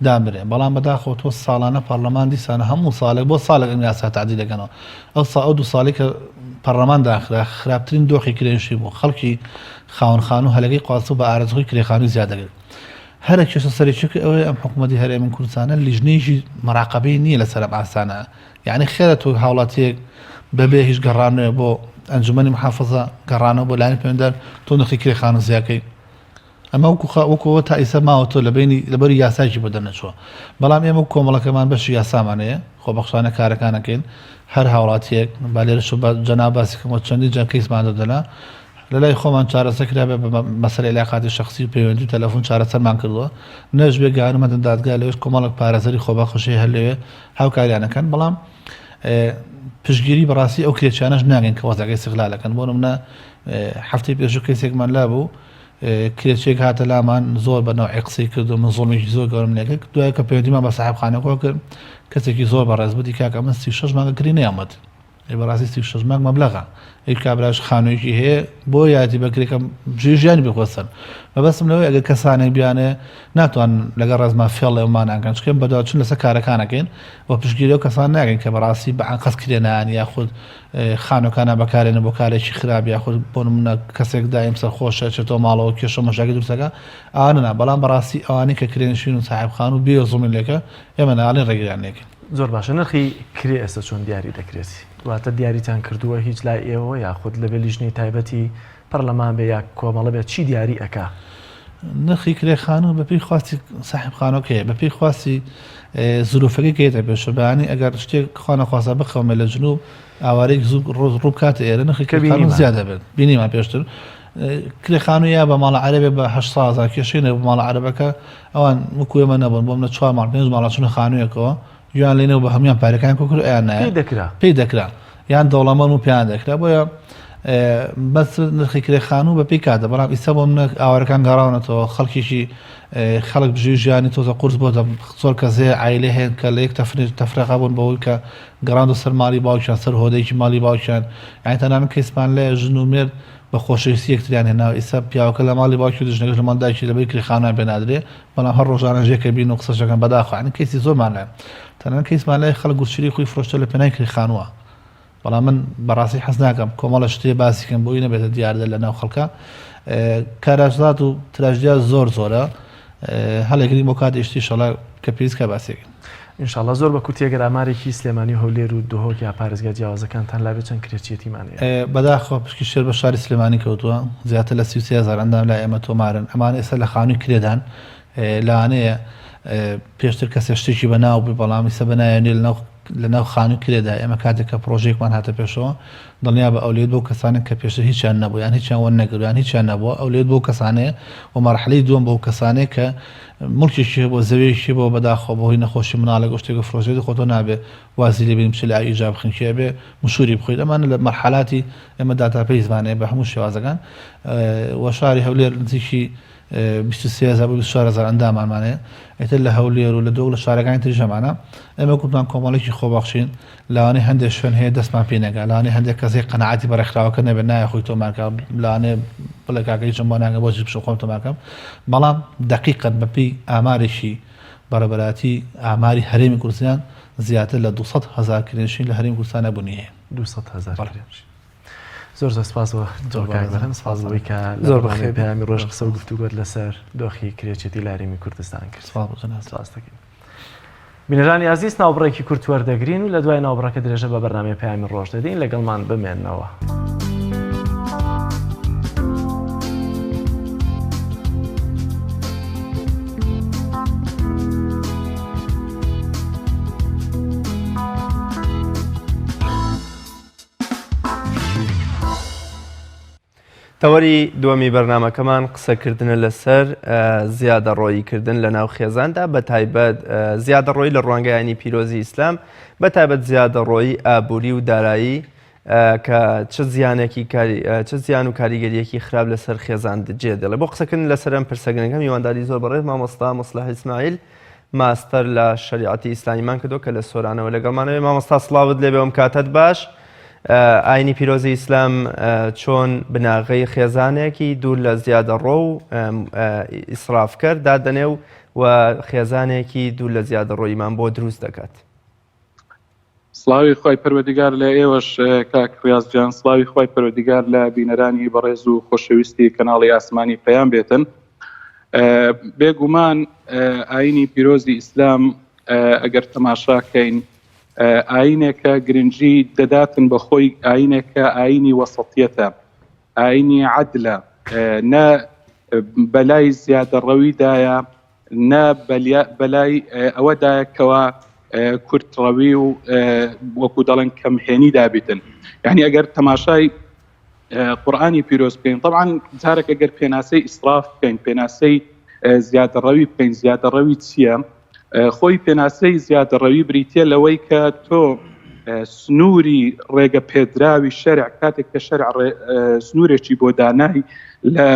دابنرێ بەڵام بەداخەوە تۆ ساڵانە پەڕلەمان دیسانە هەموو ساڵێک بۆ ساڵێک ئەم یاسا تەعدیل دەکەنەوە ئەو سا ئەو دوو ساڵی کە پەڕلەمان داخرا خراپترین دۆخی کرێنشین بوو خەڵکی خاوەن خانوو هەلەکەی قواستوو بە ئارەزووی کرێ خانووی زیاد دەکرد هەرە کێشە سەرەکیەکە ئەوەیە ئەم حکوومەتی هەرێمی کوردستانە لیژنەیەکی مەراقەبەی نییە لەسەر ئەم ئاسانە یعنی خێرە تۆ هاوڵاتیەک بەبێ هیچ گەڕانەوە بۆ ئەنجومەنی محافظە گەڕانەوە بۆ لایەنی پەیوەندیدار تۆ نرخی کرێ خانوو زیاکەی ئەمە وەکو خا وەکو ئەوە تا ئیستا ماوەتەوە لە بەینی لەبەری یاسایەکی بۆ دەرنەچووە بەڵام ئێمە وەکو کۆمەڵەکەمان بەشی یاسامان هەیە خۆبەخشانە کارەکان ئەکەین هەر هاوڵاتیەک با لێرەش بە جەناب باسی کەم وە چەندین جار کەیسمان دەدەنا لە لای خۆمان چارەسەر کرابێ بە مەسەلەی عیلاقاتی شەخسی و پەیوەندی و تەلەفون چارەسەرمان کردووە نەشبێ گەیاندوومەتە دادگا لەوێش کۆمەڵێک پارێزەری خۆبەخش هەیە هەر لەوێ هاوکاریان ئەکەن بەڵام پشتگیری بەڕاستی ئەو کرێچیانەش ناکەین کە وەزعەکە ئیستغلال ئەکەن بۆ نمونە هەفتەی پێشوو کەیسێکمان لابوو کرێچیەک هاتە لامان زۆر بە نەوعی قسەی کرد و من زوڵمێکی زۆر گەورەم لێکرد دوای کە پەیوەندیمان بە ساحێبخانەکەوە کرد کەسێکی زۆر بەڕێز بوو کاکە من 36 مانگە کرێ نەیامەت ئەی بەڕاستی 36 مانگ مەبلەغە ئەی کابراش خانوویەکی هەیە بۆ یاتی بە کرێکەم ژیر ژیانی بخۆسن مەبەستم لەوەی ئەگەر کەسانێک بیانێ ناتوان لەگەڵ ڕێزمان فێڵ لێمان ئەکەن چکەم بەدواچون لەسەر کارەکانەکەین و پشتگیری ئەو کەسان ناکەین کە بەڕاستی بە ئەنقەست کرێنان یاخود خانوەکانە بەکارێنن بۆ کارێکی خراپ یاخود بۆ نمونە کەسێک دایم سەرخۆشە چێتەوە ماڵەوە کێشە و مەشاکیل دروست دەکات ئەوانە نا بەڵام بەڕاستی ئەوانەی کە کرێنشین و ساحێب خانوو بێ زوڵمی لێکە ئێمە ناڵێین ڕێگریان لێکەین. زۆر باشە نرخی کرێ ئێستا چۆن دیاری دەکرێت؟ واتە دیاریتان کردووە هیچ لای ئێوە یاخود لەبێ لیژنەی تایبەتی پەرلەمان بێ یا کۆمەڵە بێ چی دیاری ئەکا؟ نرخی کرێ خانوو بەپێی خواستی ساحێب خانووەکەیە بەپێی خواستی زروفەکەی کە یێتە پێشەوە بەیانی ئەگەر شتێک خوا نەخواستە بقەومێ لە جنوب ئاوارەیەک زوو ڕۆز ڕوو بکاتە ئێرە نرخی کە کرێ خانوو بینیمان. زیاد دەبێت بینیمان پێشتر کرێ خانوو یا بە ماڵە عەرەبێ بە 800 هەزار کێشەی نەبوو ماڵە عەرەبەکە ئەوان وەکو ئێمە نەبوون بۆ منە چوار ماڵ پێنج ماڵە چونە خانوویەکەوە گوێیان لێ نەبوو بە هەموویان پارەکان کۆ کرد ئەیان نایە پێی دەکرا پێی دەکرا یان دەوڵەمەند و پێیان دەکرا بۆیە بەس نرخی کرێ خانوو بە پێی کاتە بەڵام ئیستا بۆ منە ئاوارەکان گەڕاونەتەوە خەڵکێکی خەڵک بژێوی ژیانی تۆزە قورس بۆتە زۆر کەس هەیە عایلە هەیە کە لە یەک تەفرەقە بوون بەوەی کە گەڕاندە سەر ماڵی باوکیان سەر هۆدەیەکی ماڵی باوکیان یانی تەنانەت کەیسمان لایە ژن و مێرد بە خۆشەویستی یەکتریان هێناوە ئیستا پیاوەکە لە ماڵی باوکی و ژنەکەش لە ماڵ دایکی لەبەری کرێ خانوویان پێ نادرێ بەڵام هەر ڕۆژانەش یەکە بین و قسەش دەکەن بەداخەوە یانی کەیسی زۆرمان لایە تەنانەت کەیسمان لای خەڵک گورچیلەی خۆی فرۆشتوە لە پێناوی کرێ خانووە بەڵام من بەڕاستی حەز ناکەم کۆمەڵە شتێ باسی کەم بۆی نەبێتە دیاردە لە ناو خەڵکە کاراسات و تراژدیا زۆر زۆرە هەڵێگرین بۆ کات ئیشتی شەڵا کە پێویست کە باسێکن ئینشاڵڵا زۆر بە کورتی ئەگەر ئامارێکی سلێمانی و هەولێر و دهۆک یا پارێزگا جیاوازەکانتان لابێ چەند کرێچیەتیمان هەیە؟ بەداخەوە پشکی شێر بە شاری سلێمانی کەوتووە زیاتر لە 33 هەزار ئەندام لای ئێمە تۆمارن ئەمانە ئێستا لە خانووی کرێدان لەوانەیە پێشتر کەسێ شتێکی بە ناو بوو بەڵام ئیستا بە ناویان نیە لەناو. لە ناو خانووی کرێدا ئێمە کاتێک کە پڕۆژەیەکمان هاتە پێشەوە دڵنیا بە ئەولەویەت بەو کەسانە کە پێشتر هیچیان نەبوو یان هیچیان وەرنەگرت یان هیچیان نەبووە ئەولەویەت بەو کەسانەیە و مەرحەلەی دووەم بەو کەسانەیە کە موڵکێکی هەبووە زەویەکی هەبووە بەداخەوە بەهۆی نەخۆشی مناڵێک ئەو شتێکە فرۆشێت خۆ تۆ نابێ وازی لێ بێنی بچێ لە ئاوی ئیجا بخنکێ ئەبێ مشوری بخۆیت ئەمانە لە مەرحەلاتی ئێمە داتاپەیزمان هەیە بە هەموو شێوازەکان و شاری هەولێر نزیکی 23 هەزار بۆ 24 هەزار ئەندامانمان هەیە ئیتر لە هەولێر و لە دۆک لە شارەکانی تریش هەمانە ئێمە گوتمان کۆمەڵێکی خۆبەخشین لەوانەیە هەندێک شوێن هەیە دەستمان پێ نەگا لەوانەیە هەندێک کەس هەیە قەناعەتی بە ڕێکخراوەکە نەبێت نایە خۆی تۆمار کا لەوانەیە بڵێ کاکە هیچم بۆ ناکەن بۆچی بچم خۆم تۆمار کەم بەڵام دەقیقەن بەپێی ئامارێکی بەڕێوەبەرایەتی ئاماری هەرێمی کوردستان زیاتر لە 200 هەزار کرێنشین لە هەرێمی کوردستانە بوونی هەیە. 200 هەزار بەڵێ. کرێنشین. زۆر زۆر سپاس بۆ تۆ زۆر کاک بەڕێزم. بەرهەم سپاس بۆی کە لە زۆر بەرنامەی بەخێر بێی. پەیامی ڕۆژ قسە و گفتوگۆت لەسەر دۆخی کرێچێتی لە هەرێمی کوردستان کرد. سپاس بۆ جەنابت. سپاس دەکەین. بینەرانی ئازیز ناوبڕێکی کورت وەردەگرین و لە دوای ناوبڕەکە درێژە بە بەرنامەی پەیامی ڕۆژ دەدەین لەگەڵمان بمێنەوە. تەوەری دووەمی بەرنامەکەمان قسەکردنە لەسەر زیادەڕۆییکردن لە ناو خێزاندا بە تایبەت زیادەڕۆیی لە ڕوانگەی ئاینی پیرۆزی ئیسلام بە تایبەت زیادەڕۆیی ئابووری و دارایی کە چ زیانێکی چ زیان و کاریگەریەکی خراپ لەسەر خێزان جێ دێڵێ بۆ قسەکردن لەسەر ئەم پرسە گرنگە میوانداری زۆر بەڕێز مامۆستا موسڵح ئیسماعیل ماستەر لە شەریعەتی ئیسلامیمان کردووە کە لە سۆرانەوە لەگەڵمانەوەی مامۆستا سڵاوت لێبێ ئەم کاتەت باش ئاینی پیرۆزی ئیسلام چۆن بناغەی خێزانێکی دوور لە زیادەڕۆ و ئیسرافکەر دادەنێ و و خێزانێکی دوور لە زیادەڕۆییمان بۆ دروست دەکات. سڵاوی خوای پەروەردگار لە ئێوەش کاک ڕیاز گیان، سڵاوی خوای پەروەردگار لە بینەرانی بەڕێز و خۆشەویستی کەناڵی ئاسمانی پەیام بێتن. بێگومان ئاینی پیرۆزی ئیسلام ئەگەر تەماشا کەین ئاینێکە گرنگی دەداتن بە خۆی ئاینێکە ئاینی وەسەتیەتە ئاینی عەدلە نە بەلای زیادەڕەویدایە نە بەلای ئەوەدایە کەوا کورتڕەوی و وەکو دەڵێن کەمهێنی دابیتن یعنی ئەگەر تەماشای قورآانی پیرۆز بکەین طبعا جارێک ئەگەر پێناسەی ئیسراف بکەین پێناسەی زیادەڕەوی بکەین زیادەڕەوی چییە؟ خۆی پێناسەی زیادەڕەوی بریتە لەوەی کە تۆ سنووری ڕێگە پێدراوی شەرع کاتێک کە شەرع سنوورێکی بۆ دانای لە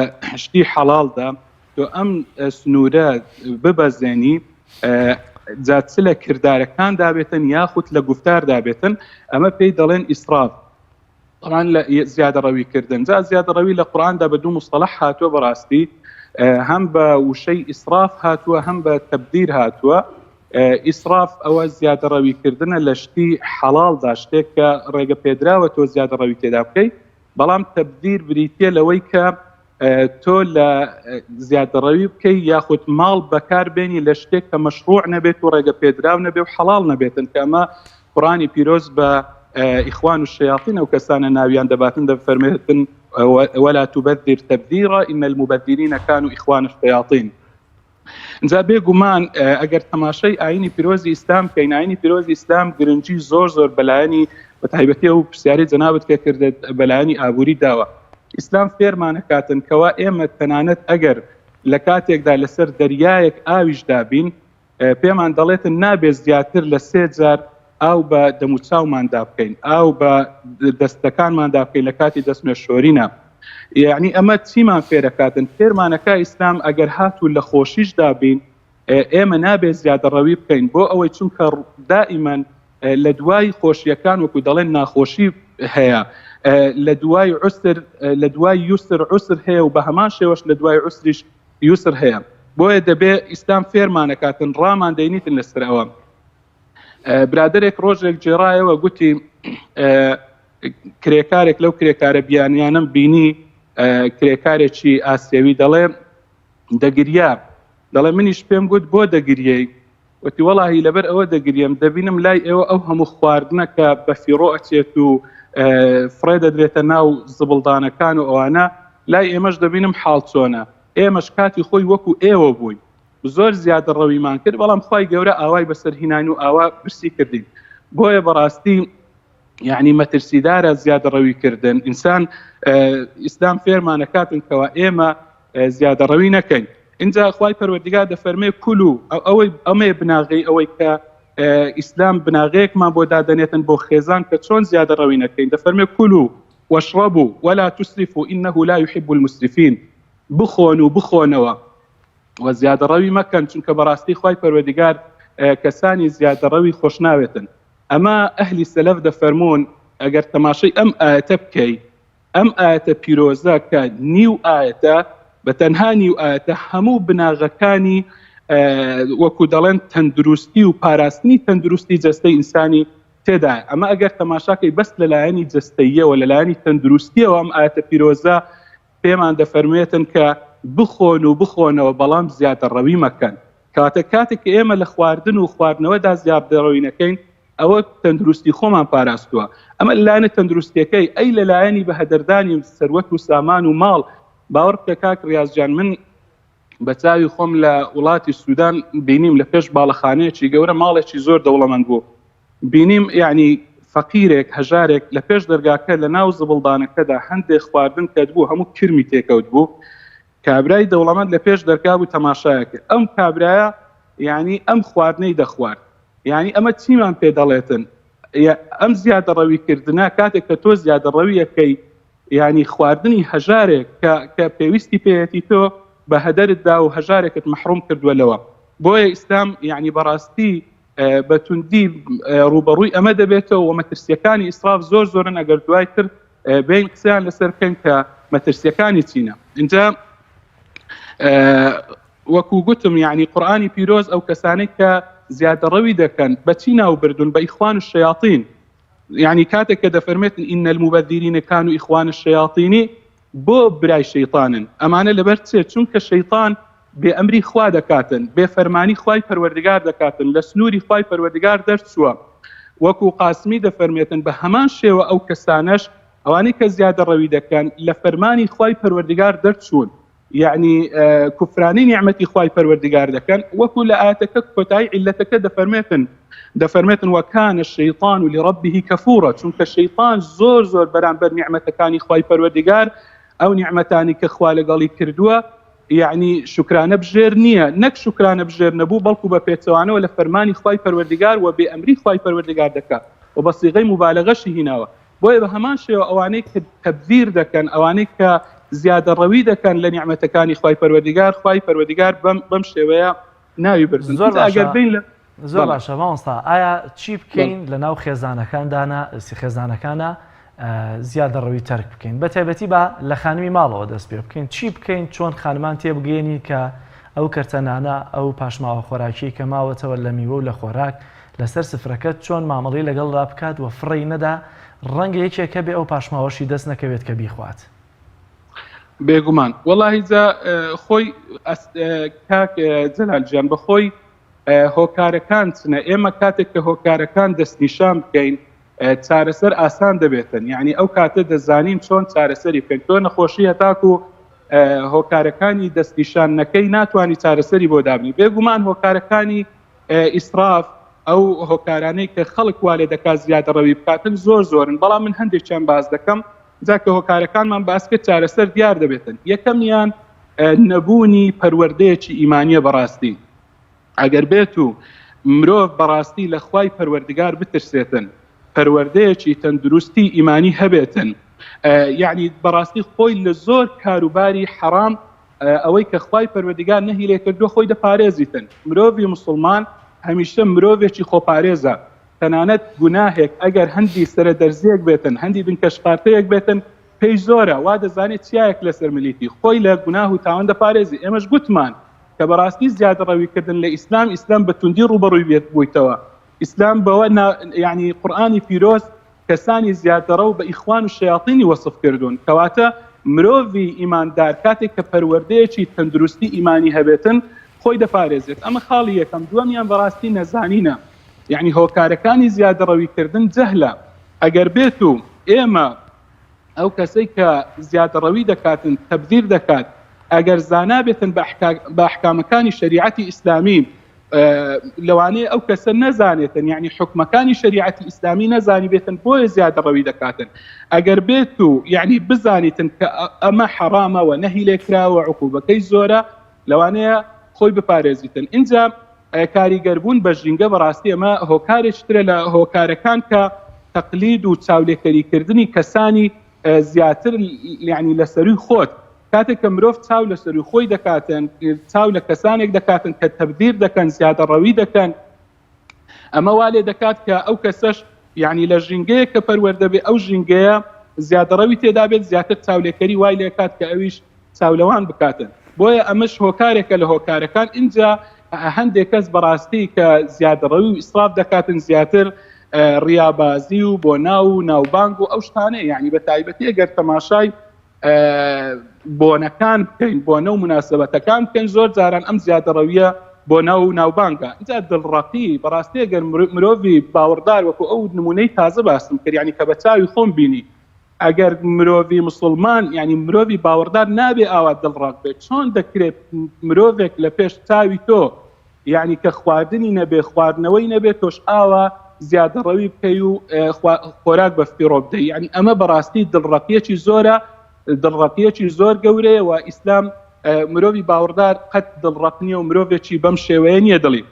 شتی حەڵاڵدا تۆ ئەم سنوورە ببەزێنی جا چ لە کردارەکاندا بێتن یاخود لە گفتاردا بێتن ئەمە پێی دەڵێن ئیسراف طبعا لە زیادەڕەوی کردن جا زیادەڕەوی لە قورئاندا بە دوو مستەڵح هاتووە بەڕاستی هەم بە وشەی ئیسراف هاتووە هەم بە تەبدیر هاتووە ئیسراف ئەوە زیادەڕەوی کردنە لە شتی حەڵاڵدا شتێک کە ڕێگە پێدراوە تۆ زیادەڕەوی تێدا بکەیت بەڵام تەبدیر بریتە لەوەی کە تۆ لە زیادەڕەوی بکەی یاخود ماڵ بەکار بێنی لە شتێک کە مەشروع نەبێت و ڕێگە پێدراو نەبێ و حەڵاڵ نەبێتن کە ئەمە قورئانی پیرۆز بە ئیخوان و شەیاطین ئەو کەسانە ناویان دەباتن دەفەرمێتن ولا تبذر تبذيرا إن المبذرين كانوا إخوان الشياطين جا بێ گومان ئەگەر تەماشای ئاینی پیرۆزی ئیسلام بکەین ئاینی پیرۆزی ئیسلام گرنگی زۆر زۆر بەلایەنی بە تایبەتی ئەو پرسیاری جەنابت کە کردت بەلایەنی ئابووری داوە ئیسلام فێرمانەکاتن کەوا ئێمە تەنانەت ئەگەر لە کاتێکدا لەسەر دەریایەک ئاویش دابین پێمان دەڵێتن نابێت زیاتر لە سێ جار ئاو بە دەموچاوماندا بکەین ئاو بە دەستەکانماندا بکەین لە کاتی دەست شۆرینە یعنی ئەمە چیمان فێرەکاتن فێرمانەکە ئیسلام ئەگەر هاتوو لە خۆشیشدا بین ئێمە نابێت زیادەڕەوی بکەین بۆ ئەوەی چونکە دائیمەن لە دوای خۆشیەکان وەکو دەڵێن ناخۆشی هەیە لە دوای عسر لە دوای یوسر عسر هەیە و بە هەمان شێوەش لە دوای عسریش یوسر هەیە بۆیە دەبێ ئیسلام فێرمانەکاتن ڕامان دەینیتن لەسەر ئەوە برادێک ڕۆژێک گێڕایەوە گوتی کرێکارێک لەو کرێکارە بیانیانم بینی کرێکارێکی ئاسیەوی دەڵێ دەگریا دەڵێ منیش پێم گوت بۆ دەگریەی وتی وەڵاهی لەبەر ئەوە دەگریم دەبینم لای ئێوە ئەو هەموو خواردنە کە بە فیڕۆ ئەچێت و فڕێ دەدرێتە ناو زبڵدانەکان و ئەوانە لای ئێمەش دەبینم حاڵ چۆنە ئێمەش کاتی خۆی وەکو ئێوە بووین زۆر زیادەڕەویمان کرد بەڵام خوای گەورە ئاوای بەسەر هیناین و ئاوا برسی کردین. بۆیە بەڕاستی یعنی مەترسیدارە زیادەڕەوی کردن ئینسان ئیسلام فێرمانەکاتن کەوا ئێمە زیادەڕەوی نەکەین اینجا خوای پەروەردگار دەفەرمێ كلوا ئەوەی ئەمەیە بناغەی ئەوەی کە ئیسلام بناغەیەکمان بۆ دادەنێتن بۆ خێزان کە چۆن زیادەڕەوی نەکەین دەفەرمێ كلوا واشربوا ولا تسرفوا إنه لا يحب المسرفين بخۆن و بخۆنەوە و زیادەڕەوی مەکەن چونکە بەڕاستی خوای پەروەردگار کەسانی زیادەڕەوی خۆشناوێتن ئەمە ئەهلی سەلەف دەفەرموون ئەگەر تەماشەی ئەم ئایەتە بکەی ئەم ئایەتە پیرۆزە کە نیو ئایەتە بە تەنها نیو ئایەتە هەموو بناغەکانی وەکو دەڵێن تەندروستی و پاراستنی تەندروستی جەستەی ئینسانی تێدایە ئەمە ئەگەر تەماشاکەی بەس لەلایەنی جەستەییەوە لەلایەنی تەندروستیەوە ئەم ئایەتە پیرۆزە پێمان دەفەرموێتن کە بخۆن و بخۆنەوە بەڵام زیادەڕەوی مەکەن. کەواتە کاتێک کە ئێمە لە خواردن و خواردنەوەدا زیادەڕەوی نەکەین ئەوە تەندروستی خۆمان پاراستووە. ئەمە لەلایەنە تەندروستیەکەی، ئەی لەلایەنی بەهەدەردانی سەروەت و سامان و ماڵ، باوەڕ بکە کاک ڕیاز گیان من بە چاوی خۆم لە وڵاتی سودان بینیم لە پێش باڵەخانەیەکی گەورە ماڵێکی زۆر دەوڵەمەند بوو بینیم یعنی فەقیرێک هەژارێک لە پێش دەرگاکە لە ناو زبڵدانەکەدا هەندێک خواردن کەت بوو هەموو کرمی تێکەوت بوو کابرای دەوڵەمەند لە پێش دەرگا بوو تەماشایەکە ئەم کابرایە یعنی ئەم خواردنەی دەخوارد یعنی ئەمە چیمان پێ دەڵێتن ئەم زیادەڕەوی کردنە کاتێک کە تۆ زیادەڕەویەکەی یانی خواردنی هەژارێک کە کە پێویستی پێیەتی تۆ بە هەدەرت دا و هەژارێکت مەحروم کردووە لەوە بۆیە ئیسلام یعنی بەڕاستی بە توندی ڕووبەڕووی ئەمە دەبێتەوە و مەترسیەکانی ئیسراف زۆر زۆرن ئەگەر دوای تر بین قسەیان لەسەر بکەین کە مەترسیەکانی چینە اینجا وەکو گوتم یعنی قورآانی پیرۆز ئەو کەسانەی کە زیادەڕەوی دەکەن بەچی ناو بردوون بە ئیخوان و شەیاطین یانی کاتێک کە دەفەرمێتن ان المبذرین کانوا اخوان الشیاطین بۆ برای شەیتانن ئەمانە لەبەر چێ چونکە شەیتان بێ ئەمری خوا دەکاتن بێ فەرمانی خوای پەروەردگار دەکاتن لە سنووری خوای پەروەردگار دەرچووە وەکو قاسمی دەفەرمێتن بە هەمان شێوە ئەو کەسانەش ئەوانەی کە زیادە ڕەوی دەکەن لە فەرمانی خوای پەروەردگار دەرچوون یەعنی کوفرانی نیعمەتی خوای پەروەردگار دەکەن وەکو لە ئایەتەکە کۆتایی عیلەتەکە دەفەرمێتن دەفەرمێتن وکان الشیطان لربه کفورا چونکە شەیطان زۆر زۆر بەرامبەر نیعمەتەکانی خوای پەروەردگار ئەو نیعمەتانی کە خوا لەگەڵی کردووە یعنی شکرانە بژێر نییە نەک شکرانە بژێر نەبوو بەڵکو بە پێچەوانەوە لە فەرمانی خوای پەروەردگار و بێ ئەمری خوای پەروەردگار دەکات و بە سیغەی موبالەغەشی هیناوە بۆیە بە هەمان شێوە ئەوانەی کە تەبذیر دەکەن، ئەوانەی کە زیادەڕەوی دەکەن لە نیعمەتەکانی خوای پەروەردگار، خوای پەروەردگار بەم بەم شێوەیە ناوی بردن. زۆر ئینجا ئەگەر باشە بین لە زۆر بەڵێ باشە مامۆستا ئایا چی بەڵێ بکەین لە ناو خێزانەکاندانا خێزانەکانا زیادەڕەوی تەرک بکەین بە تایبەتی با لە خانمی ماڵەوە دەست پێ بکەین چی بکەین چۆن خانمان تێبگەێنین کە ئەو کەرتە نانە ئەو پاشماوە خۆراکیەی کە ماوەتەوە لە میوە و لە خۆراک لەسەر سفرەکەت چۆن مامەڵەی لەگەڵدا بکات و فڕێی نەدا، ڕەنگە یەکێک هەبێ ئەو پاشماوەشی دەست نەکەوێت کە بیخوات. بێگومان وەڵاهی جا خۆی کاک جەلال گیان بەخۆی هۆکارەکان چنە ئێمە کاتێک کە هۆکارەکان دەستنیشان بکەین چارەسەر ئاسان دەبێتن یعنی ئەو کاتە دەزانین چۆن چارەسەری بکەین تۆ نەخۆشی هەتاکو هۆکارەکانی دەستنیشان نەکەی ناتوانانی چارەسەری بۆ دابنی بێگومان هۆکارەکانی ئیسراف، ئەو هۆکارانەی کە خەڵک وا لێ دەکات زیادەڕەوی بکاتن زۆر زۆرن، بەڵام من هەندێکیان باس دەکەم، جا کە هۆکارەکانمان باس کرد چارەسەر دیار دەبێتن. یەکەمیان نەبوونی پەروەردەیەکی ئیمانییە بەڕاستی ئەگەر بێت و مرۆڤ بەڕاستی لە خوای پەروەردگار بترسێتن، پەروەردەیەکی تەندروستی ئیمانی هەبێتن، یەعنی بەڕاستی خۆی لە زۆر کاروباری حەڕام ئەوەی کە خوای پەروەردگار نەهی لێ کردووە خۆی دەپارێزیتن مرۆڤی موسڵمان هەمیشە مرۆڤێکی خۆپارێزە تەنانەت گوناهێک ئەگەر هەندی سەرە دەرزیەک بێتن هەندی بنکە شقارتەیەک بێتن پێی زۆرە وا دەزانێت چیایەک لەسەر ملیتی خۆی لە گوناه و تاوان دەپارێزی ئێمەش گوتمان کە بەڕاستی زیادەڕەویکردن لە ئیسلام ئیسلام بە توندی ڕووبەڕووی بێت بوویتەوە ئیسلام بەوە یعنی قورئانی پیرۆز کەسانی زیادەڕەو بە ئیخوان و شەیاتینی وەسف کردوون، کەواتە مرۆڤی ئیماندار کاتێک کە پەروەردەیەکی تەندروستی ئیمانی هەبێتن خۆی دەپارێزێت، ئەمە خاڵی یەکەم، دووەمیان بەڕاستی نەزانینە، یەعنی هۆکارەکانی زیادەڕەوی کردن جەهلە، ئەگەر بێت و ئێمە ئەو کەسەی کە زیادەڕەوی دەکاتن تەبذیر دەکات ئەگەر زانا بێتن بە ئەحکامەکانی شەریعەتی ئیسلامی. لەوانەیە ئەو کەسە نەزانێتن یعنی حکومەکانی شریعەتی ئیسلامی نەزانی بێتن بۆیە زیادەڕەوی دەکاتن ئەگەر بێت و یعنی بزانیتن کە ئەمە حەرامە و نەهی لێکراوە عقوبەکەی زۆرە لەوانەیە خۆی بپارێزیتن ئینجا کاریگەربوون بە ژینگە بەڕاستی ئەمە هۆکارێکی ترە لە هۆکارەکان کە تەقلید و چاولێکەریکردنی کەسانی زیاتر یعنی لە سەروی خۆت کاتێک کە مرۆڤ چاو لە سەروی خۆی دەکاتن چاو لە کەسانێک دەکاتن کە تەبدیر دەکەن زیادەڕەوی دەکەن ئەمە وا لێ دەکات کە ئەو کەسەش یعنی لە ژینگەیە کە پەروەردە بێ ئەو ژینگەیە زیادەڕەوی تێدا بێت زیاتر چاولێکەری وای لێکات کە ئەویش چاولەوان بکاتن بۆیە ئەمەش هۆکارێکە لە هۆکارەکان ئینجا هەندێک کەس بەڕاستی کە زیادەڕەوی و ئیسراف دەکاتن زیاتر ڕیابازی و بۆ ناو و ناوبانگ و ئەو شتانەیە یعنی بە تایبەتی ئەگەر تەماشای بۆنەکان بکەین بۆنە و مناسبەتەکان بکەین زۆر جاران ئەم زیادەڕەویە بۆ ناو و ناوبانگە ئینجا دڵڕەقی بەڕاستی ئەگەر مرۆڤی باوەڕدار وەکو ئەو نمونەی تازە باسم کرد یعنی کە بە چاوی خۆم بینی ئەگەر مرۆڤی مسلمان یعنی مرۆڤی باوەڕدار نابێ ئاوا دڵڕەق بێت چۆن دەکرێت مرۆڤێک لە پێش چاوی تۆ یەعنی کە خواردنی نەبێ خواردنەوەی نەبێ تۆش ئاوا زیادەڕەوی بکەی و خۆراک بە فیڕۆ بدەی یعنی ئەمە بەڕاستی دڵڕەقیەکی زۆرە دڵڕەقیەکی زۆر گەورەیە و ئیسلام مرۆڤی باوەڕدار قەت دڵڕەق نییە و مرۆڤێکی بەم شێوەیە نییە دڵی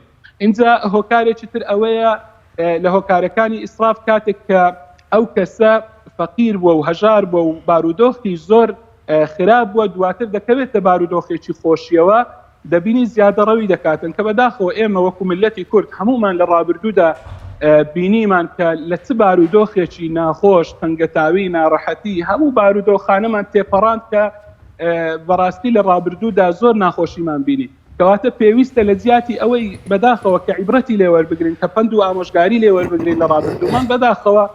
اینجا هۆکارێکی تر ئەوەیە لە هۆکارەکانی ئیسراف کاتێک کە ئەو کەسە فەقیر بووە و هەژار بووە و بارودۆخی زۆر خراپ بووە دواتر دەکەوێتە بارودۆخێکی خۆشیەوە دەبینی زیادەڕەوی دەکاتن کە بەداخەوە ئێمە وەکو میللەتی کورد هەموومان لە ڕابردوودا بینیمان کە لە چ بارودۆخێکی ناخۆش تەنگەتاوی ناڕەحەتی هەموو بارودۆخانەمان تێپەڕاند کە بەڕاستی لە ڕابردوودا زۆر ناخۆشیمان بینی کەواتە پێویستە لە جیاتی ئەوەی بەداخەوە کە عیبرەتی لێ وەربگرین کە پەند و ئامۆژگاری لێ وەربگرین لە ڕابردوومان بەداخەوە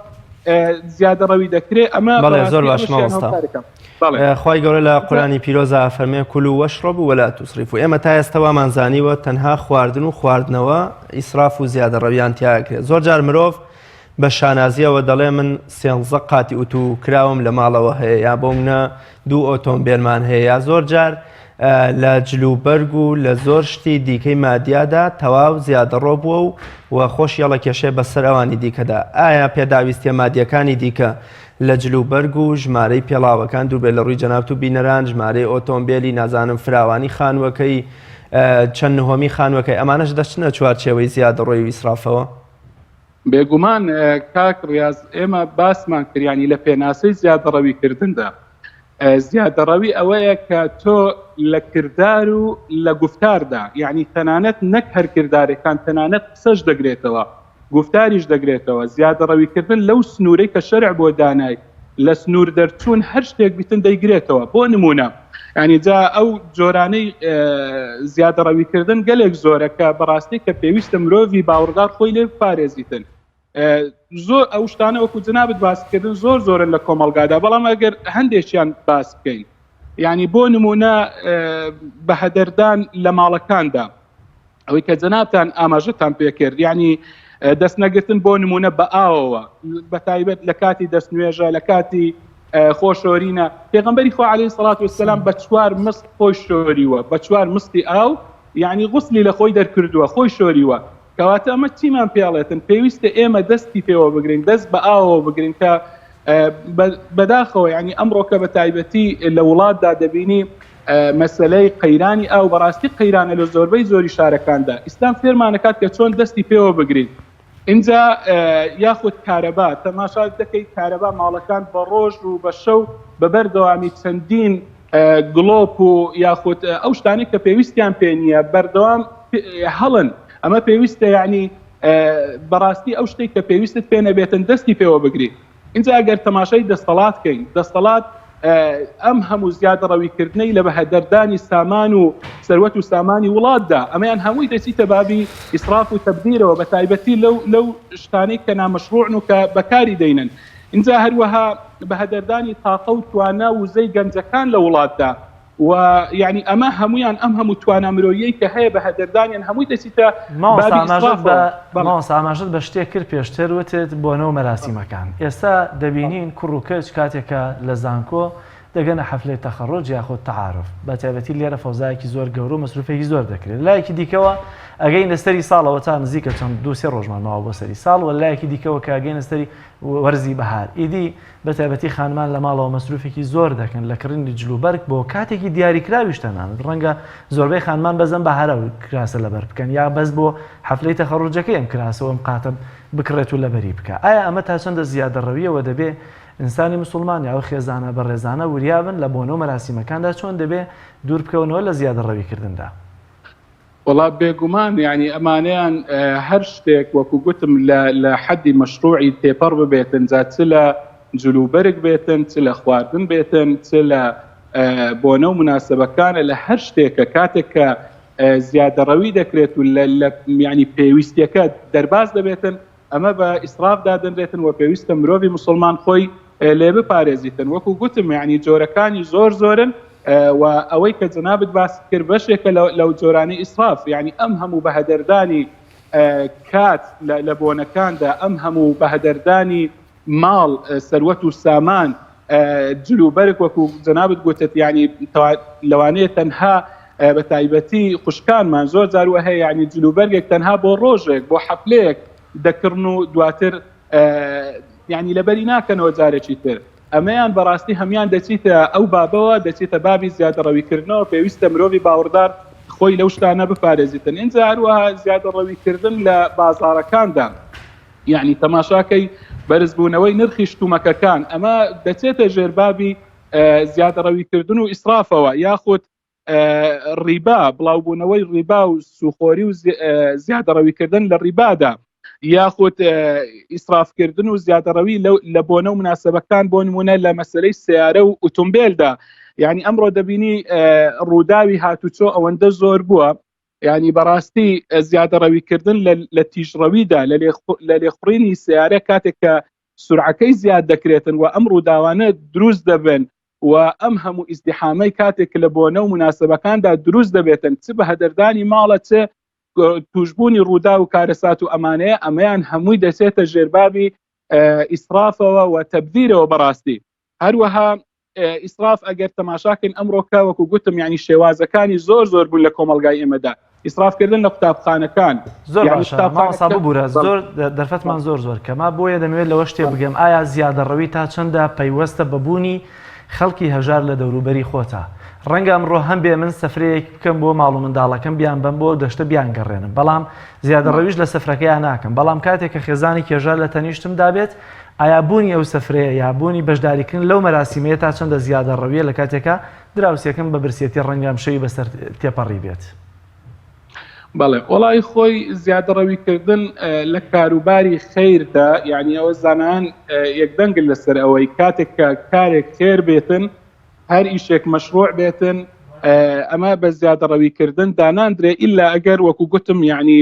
زیادەڕەوی دەکرێ ئەمە بەڵێ زۆر باش مامۆستا. خوای گەورە لە قورئانی پیرۆزا ئەفەرمێ كلوا واشربوا ولا تسرفوا ئێمە تا ئێستا وامان زانیوە تەنها خواردن و خواردنەوە ئیسراف و زیادەڕەویان تیا ئەکرێت زۆر جار مرۆڤ بە شانازیەوە دەڵێ من سێنزە قاتی ئوتو کراوم لە ماڵەوە هەیە یا بۆ منە دوو ئۆتۆمبیلمان هەیە یا زۆر جار لە جلوبەرگ و لە زۆر شتی دیکەی مادیادا تەواو زیادەڕۆ بووە و و خۆشی هەڵەکێشێ بەسەر ئەوانی دیکەدا ئایا پێداویستیە مادیەکانی دیکە لە جل و بەرگ و ژمارەی پێڵاوەکان دوور بێت لە ڕووی جەنابت و بینەران، ژمارەی ئۆتۆمبێلی، نازانم فراوانی خانووەکەی، چەند نهۆمی خانووەکەی، ئەمانەش دەچنە چوارچێوەی زیادەڕۆیی و ئیسرافەوە؟ بێگومان کاک ڕیاز، ئێمە باسمان کرد یانی لە پێناسەی زیادەڕەوی کردندا، زیادەڕەوی ئەوەیە کە تۆ لە کردار و لە گوفتاردا، یانی تەنانەت نەک هەر کردارەکان، تەنانەت قسەش دەگرێتەوە، گوفتاریش دەگرێتەوە، زیادەڕەویکردن لەو سنوورەی کە شەرع بۆ دانای، لە سنوور دەرچوون هەر شتێک بیتن دەیگرێتەوە، بۆ نموونە یانی جا ئەو جۆرانەی زیادەڕەویکردن گەلێک زۆرە کە بەڕاستی کە پێویستە مرۆڤی باوەڕدار خۆی لێ بپارێزیتن. زۆر ئەو شتانە وەکو جەنابت باس کردن زۆر زۆرن لە کۆمەڵگادا، بەڵام ئەگەر هەندێکیان باس بکەین یانی بۆ نموونە بەهەدەردان لە ماڵەکاندا، ئەوەی کە جەنابتان ئاماژەتان پێکرد یعنی دەست نەگرتن بۆ نمونە بە ئاوەوە بە تایبەت لە کاتی دەست نوێژە لە کاتی خۆشۆرینە پێغمبەری خوا عليه سڵات وسلام بە چوار مست خۆی شۆریوە بە چوار مستی ئاو یعنی غسلی لە خۆی دەرکردووە خۆی شۆریوە کەواتە ئەمە چیمان پێڵێتن پێویستە ئێمە دەستی پێوە بگرین دەست بە ئاوەوە بگرین کە بەداخەوە ینی ئەمڕۆکە بە تایبەتی لە وڵاتدا دەبینی مەسەلەی قەیرانی ئاو بەڕاستی قەیرانە لە زۆربەی زۆری شارەکاندا ئیسلام فێرمانەکات کە چۆن دەستی پێوە بگرین ئینجا یاخود کارەبا تەماشا دەکەی کارەبا ماڵەکان بە ڕۆژ و بە شەو بە بەردەوامی چەندین گڵۆپ و یاخود ئەو شتانەی کە پێویستیان پێ نییە بەردەوام هەڵن ئەمە پێویستە یعنی بەڕاستی ئەو شتێک کە پێویستت پێ نەبێتن دەستی پێوە بگری ئینجا ئەگەر تەماشای دەستەڵات کەین، دەستەڵات ئەم هەموو زیادەڕەویکردنەی لە بەهەدەردانی سامان و سەروەت و سامانی وڵاتدا، ئەمەیان هەمووی دەچیتە بابی ئیسراف و تەبدیرەوە، بە تایبەتی لەو لەو شتانەی کە نامەشروعن و کە بەکاری دەینن. ئینجا هەروەها بەهەدەردانی تاقە و توانا و وزەی گەنجەکان لە وڵاتدا، و یانی ئەمە هەموویان ئەم هەموو توانا مرۆییەی کە هەیە بە هەدەردانیان هەمووی دەچیتە بابی ئیسرافەوە. مامۆستا ئاماژەت بە شتێک کرد پێشتر وتت بۆنە و مەراسیمەکان ئێستا دەبینین کوڕ و کچ کاتێک کە لە زانکۆ. دەگەنە حەفلەی تەخەڕوج یاخود تەعاروف بە تایبەتی لێرە فەوزایەکی زۆر گەورە و مەسروفێکی زۆر دەکرێت لایەکی دیکەوە ئەگەینە سەری ساڵەوە تا نزیکە چەند دوو سێ ڕۆژمان ماوە بۆ سەری ساڵ و لایەکی دیکەوە کە ئەگەینە سەری وەرزی بەهار ئیدی بە تایبەتی خانمان لە ماڵەوە مەسروفێکی زۆر دەکەن لە کڕینی جلوبەرگ بۆ کاتێکی دیاریکراویش تەنانەت ڕەنگە زۆربەی خانمان بەس ئەم بەهارە کراسە لەبەر بکەن یا بەس بۆ حەفلەی تەخەڕوجەکەی ئەم کراسە و ئەم قاتە بکڕێت و لەبەری بکا ئایا ئەمە تا چەندە زیادەڕەوییە وە دەبێ ئینسانی موسوڵمان یا ئەو خێزانە بەڕێزانە وریا بن لە بۆنە و مەراسیمەکاندا چۆن دەبێ دوور بکەونەوە لە زیادەڕەوی کردندا؟ وەڵا بێگومان یانی ئەمانەیان هەر شتێک وەکو گوتم لە لە حەدی مەشروعی تێپەڕ ببێتن جا چ لە جلوبەرگ بێتن چ لە خواردن بێتن چ لە بۆنە و مناسبەکانە لە هەر شتێکە کاتێک کە زیادەڕەوی دەکرێت و لە یانی پێویستیەکە دەرباز دەبێتن ئەمە بە ئیسراف دادەنرێتن وە پێویستە مرۆڤی موسڵمان خۆی لێ بپارێزیتن وەکو گوتم یعنی جۆرەکانی زۆر زۆرن و ئەوەی کە جەنابت باست کرد بەشێکە لەو جۆرانی ئیسراف یعنی ئەم هەموو بەهەدەردانی کات لە بۆنەکاندا ئەم هەموو بەهەدەردانی ماڵ سەروەت و سامان جل و بەرگ وەکو جەنابت گوتت یعنی لەوانەیە تەنها بە تایبەتی خوشکانمان زۆر جار وە هەیە یعنی جل و بەرگێک تەنها بۆ ڕۆژێک بۆ حەفلەیەک دەکڕن و دواتر یعنی لەبەری ناکەنەوە جارێکی تر ئەمەیان بەڕاستی هەمان دەچیتە ئەو بابەوە دەچێتە بابی زیادەڕەویکردنەوە پێویستە مرۆڤی باوەڕدار خۆی لەو شتانە بپارێزیتن ئینجا هەروەها زیادەڕەویکردن لە بازاڕەکاندا یعنی تەماشاکەی بەرزبوونەوەی نرخی شتومەکەکان ئەمە دەچێتە ژێربابی زیادەڕەویکردن و ئیسرافەوە یاخود ڕیبا بڵاوبوونەوەی ڕیبا و سوخۆری و زیادەڕەویکردن لە ڕیبادا یاخود ئیسرافکردن و زیادەڕەوی لە بۆنە و مناسبەکان بۆ نمونە لە مەسلەی سیارە و ئوتومبیلدا یعنی ئەمڕۆ دەبینی ڕووداوی هاتوچۆ ئەوەندە زۆر بووە یعنی بەڕاستی زیادەڕەویکردن لە تیژڕەویدا لە لێخوڕینی سیارە کاتێک کە سرعەکەی زیاد دەکرێتن و ئەم ڕووداوانە دروست دەبن و ئەم هەموو ئیزدیحامەی کاتێک لە بۆنە و مناسبەکاندا دروست دەبێتن چ بە هەدەردانی ماڵە چ توشببوونی ڕوودا و کارەسات و ئەمانەیە ئەمەیان هەمووی دەچێتە ژێربابی ئیسرافەوە و تەبدیرەوە بەڕاستی هەروەها ئیسراف ئەگەر تەماشاکەین ئەمڕۆکە وەکو گوتم یعنی شێوازەکانی زۆر زۆر بوون لە کۆمەلگای ئێمەدا ئیسرافکردن لە قوتابخانەکان زۆر باشە مامۆستا ببورە زۆر دەرفەتمان زۆر زۆر کەمە بۆیە دەمەوێت لەوە شتێ بگەم ئایا زیادەڕەوی تا چەندە پەیوەستە بە بوونی خەڵکی هەژار لە دەوروبەری خۆتا ڕەنگە ئەمڕۆ هەم بێ من سەفرەیەک بکەم بۆ ماڵ و منداڵەکەم بیان بەم بۆ دەشتە بیان گەڕێنم بەڵام زیادەڕەویش لە سەفرەکەیان ناکەم بەڵام کاتێک کە خێزانی کێژار لە تەنیشتمدا بێت ئایا بوونی ئەو سەفرەیە یا بوونی بەشداریکردن لەو مەراسیمەیە تا چەندە زیادەڕەویە لە کاتێکا دراوسێکەم بە برسێتی ڕەنگە ئەم شەوی بەسەر تێپەڕی بێت. بەڵێ وەڵی خۆی زیادەڕەویکردن لە کاروباری خەیردا یعنی ئەوە زانایان یەکدەنگن لەسەر ئەوەی کاتێک کە کارێک خێر بێتن هەر ئیشێک مەشروع بێتن ئەمە بە زیادەڕەویکردن داناندرێ ئیلا ئەگەر وەکو گوتم یعنی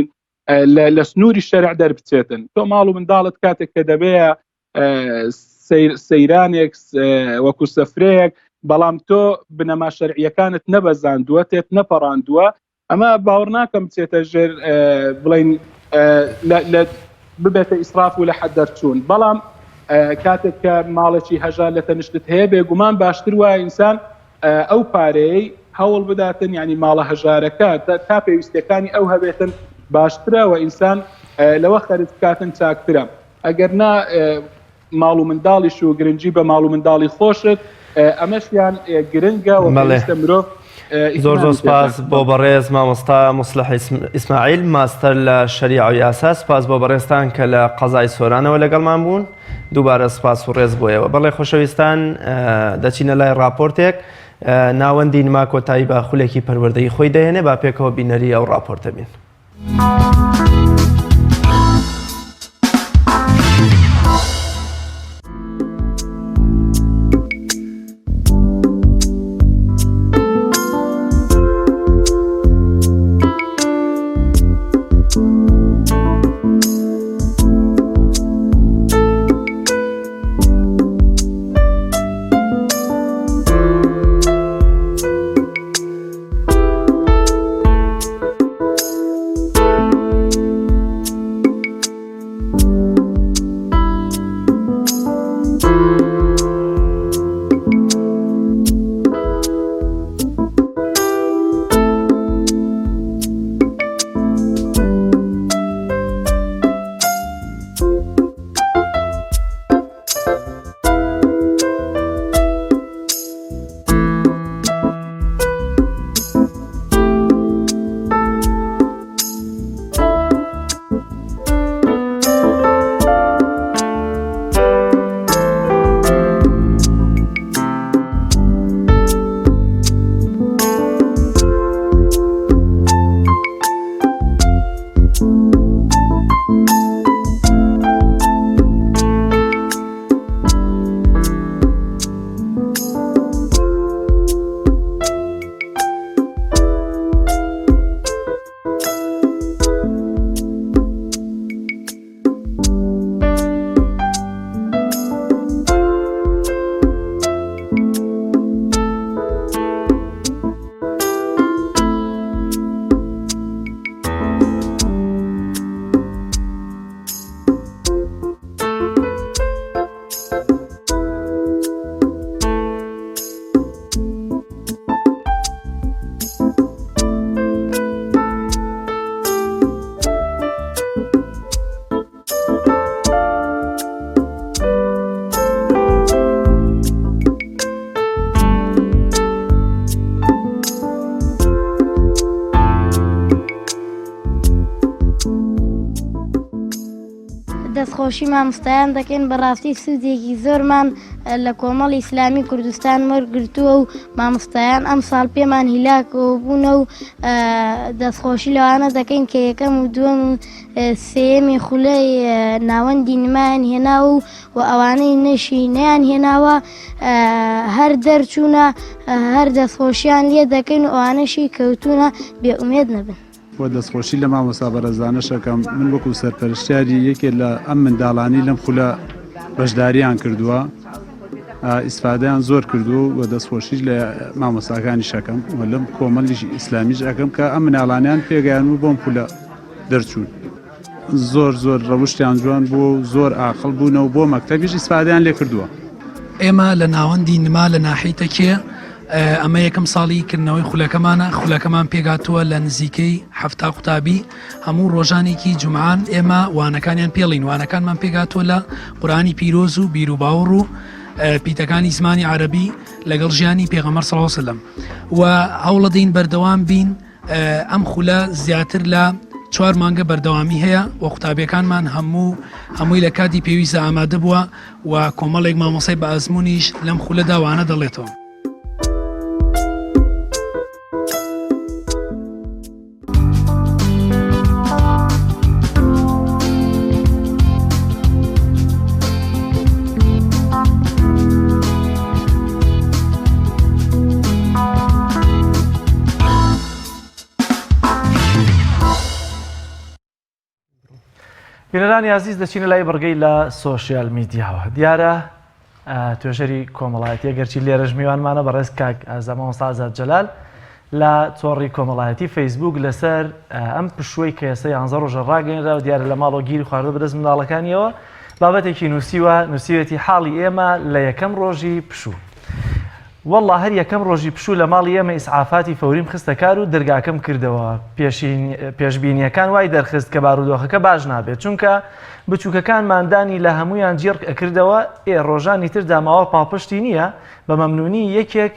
لە سنووری شەرع دەربچێتن تۆ ماڵ و منداڵت کاتێک کە دەبێ سەیرانێک وەکو سەفرەیەک بەڵام تۆ بنەما شەرعیەکانت نەبەزاندووە تێت نەپەڕاندووە ئەمە باوەڕ ناکەم بچێتە ژێر بڵین لە ببێتە ئیسراف و لە حەد دەرچوون بەڵام کاتێک کە ماڵێکی هەژار لە تەنیشتت هەیە بێگومان باشتر وایە ئینسان ئەو پارەیەی هەوڵ بداتن یعنی ماڵە هەژارەکە تا پێویستەکانی ئەو هەبێتن باشترە و ئینسان لەوە خەرج بکاتن چاکترە ئەگەر نا ماڵ و منداڵیش و گرنگی بە ماڵ و منداڵی خۆشت ئەمەشیان گرنگە و پێویستە مرۆڤ زۆر زۆر سپاس بۆ بەڕێز مامۆستا موسڵح ئیسماعیل ماستەر لە شەریعە و یاسا سپاس بۆ بەڕێزتان کە لە قەزای سۆرانەوە لەگەڵمان بوون دووبارە سپاس و ڕێز بۆیەوە بەڵێ خۆشەویستان دەچینە لای ڕاپۆرتێک ناوەندی نما کۆتایی بە خولێکی پەروەردەی خۆی دەهێنێ با پێکەوە بینەری ئەو ڕاپۆرتە بین. دەستخۆشی مامۆستایان دەکەین بەڕاستی سوودێکی زۆرمان لە کۆمەڵی ئیسلامی کوردستان وەرگرتووە و مامۆستایان ئەمساڵ پێمان هیلاکەوە بوونە و دەستخۆشی لەوانە دەکەین کە یەکەم و دووەم و سێیەمی خولەی ناوەندی نمایان هێناوە و و ئەوانەی نەشی نەیان هێناوە هەر دەرچوونە هەر دەستخۆشیان لێ دەکەین و ئەوانەشی کەوتوونە بێ ئومێد نەبن. و دەستخۆشی لە مامۆستا بەڕێزانەش ئەکەم، من وەکو سەرپەرشتیاری یەکێ لە ئەم منداڵانەی لەم خولە بەشداریان کردووە ئیسفادەیان زۆر کردووە و دەستخۆشیش لە مامۆستاکانیش ئەکەم و لەم کۆمەڵیش ئیسلامیش ئەکەم کە ئەم مناڵانیان پێگەیان و بۆم خولە دەرچوون. زۆر زۆر ڕەوشتیان جوان بووە و زۆر ئاقڵ بوونە و بۆ مەکتەبیش ئیسفادەیان لێ کردووە. ئێمە لە ناوەندی نما لە ناحیەی تەکیە ئەمە یەکەم ساڵی کردنەوەی خولەکەمانە، خولەکەمان پێکهاتووە لە نزیکەی 70 قوتابی، هەموو ڕۆژانێکی جومعان ئێمە وانەکانیان پێڵین، وانەکانمان پێکهاتووە لە قورئانی پیرۆز و بیروباوەڕ و پیتەکانی زمانی عەرەبی لەگەڵ ژیانی پێغەمبەر صلی اللە علیه وسلم و هەوڵەدەین بەردەوام بین. ئەم خولە زیاتر لە چوار مانگە بەردەوامی هەیە و قوتابیەکانمان هەموو هەمووی لە کاتی پێویستدا ئامادە بووە و کۆمەڵێک مامۆسای بە ئەزموونیش لەم خولەدا وانە دەڵێتەوە. بینەرانی ئازیز دەچینە لای بڕگەی لە سۆشیال میدیاوە دیارە توێژەری کۆمەڵایەتی گەرچی لێرەش میوانمانە بەڕێز کاک ئازا مامۆستا ئازاد جەلال لە تۆڕی کۆمەڵایەتی فەیسبوک لەسەر ئەم پشووەی کە ئێستا یانزە ڕۆژە ڕاگەیەنرا و دیارە لە ماڵەوە گیری خواردووە بەدەست منداڵەکانیەوە بابەتێکی نووسیوە نووسیوێتی حاڵی ئێمە لە یەکەم ڕۆژی پشوو والله هەر یەکەم ڕۆژی پشوو لە ماڵی ئێمە ئیسعافاتی فەوریم خستە کار و دەرگاکەم کردەوە پێشبینیەکان وای دەرخست کە بارودۆخەکە باش نابێت چونکە بچووکەکانمان دانی لە هەمویان جیڕ ئەکردەوە ئێ ڕۆژانی تر داماوە پاڵپشتی نییە بە مەمنونی یەکێک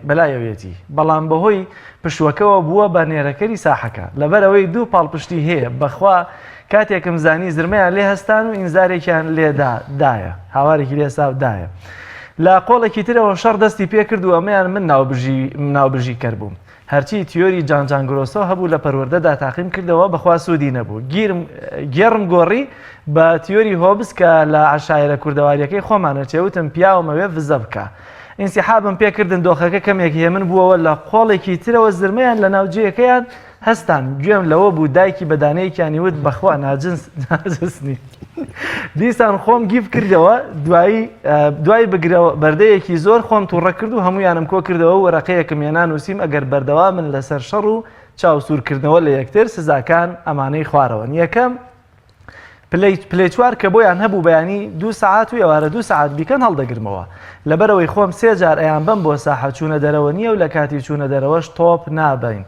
بەلایەویەتی، بەڵام بەهۆی پشووەکەوە بووە بە نێرەکەری ساحەکە، لەبەرئەوەی دوو پاڵپشتی هەیە، بەخوا کاتێکم زانی زرمەیان لێ هەستان و ئینزارێکیان لێدا دایە، هاوارێکی لێ هەستا و دایە. لە قۆڵێکی ترەوە شەڕ دەستی پێکرد و ئەمەیان من ناوبژیکەر بووم. هەرچی تیۆری جان جان گرۆسۆ هەبوو لە پەروەردەدا تاقیم کردەوە بەخوا سوودی نەبوو گیرم گێڕم گۆڕی بە تیۆری هۆبز کە لە عەشایرە کوردەواریەکەی خۆمانە چێ وتم پیاومەوێ ڤزە بکە ئینسیحابم پێکردن دۆخەکە کەمێک هێمن بووەوە لە قۆڵێکی ترەوە زرمەیان لە ناو جێیەکەیان هەستان گوێم لەوە بوو دایکی بە دانەیەکیانی وت بەخوا ناجنس ناجنس نی دیسان خۆم گیف کردەوە دوایی دوای بگرەوە بەردەیەکی زۆر خۆم تووڕە کرد و هەمویانم کۆ کردەوە وەرەقەیەکم هێنا نووسیم ئەگەر بەردەوامن لەسەر شەڕ و چاوسوورکردنەوە لە یەکتر سزاکان ئەمانەی خوارەوەن یەکەم پلەی پلەی چوار کە بۆیان هەبوو بەیانی دوو سەعات و ئێوارە دوو سەعات بیکەن هەڵدەگرمەوە لەبەرەوەی خۆم سێ جار ئەیان بەم بۆ ساحە چوونە دەرەوە نییە و لە کاتی چوونە دەرەوەش تۆپ نابین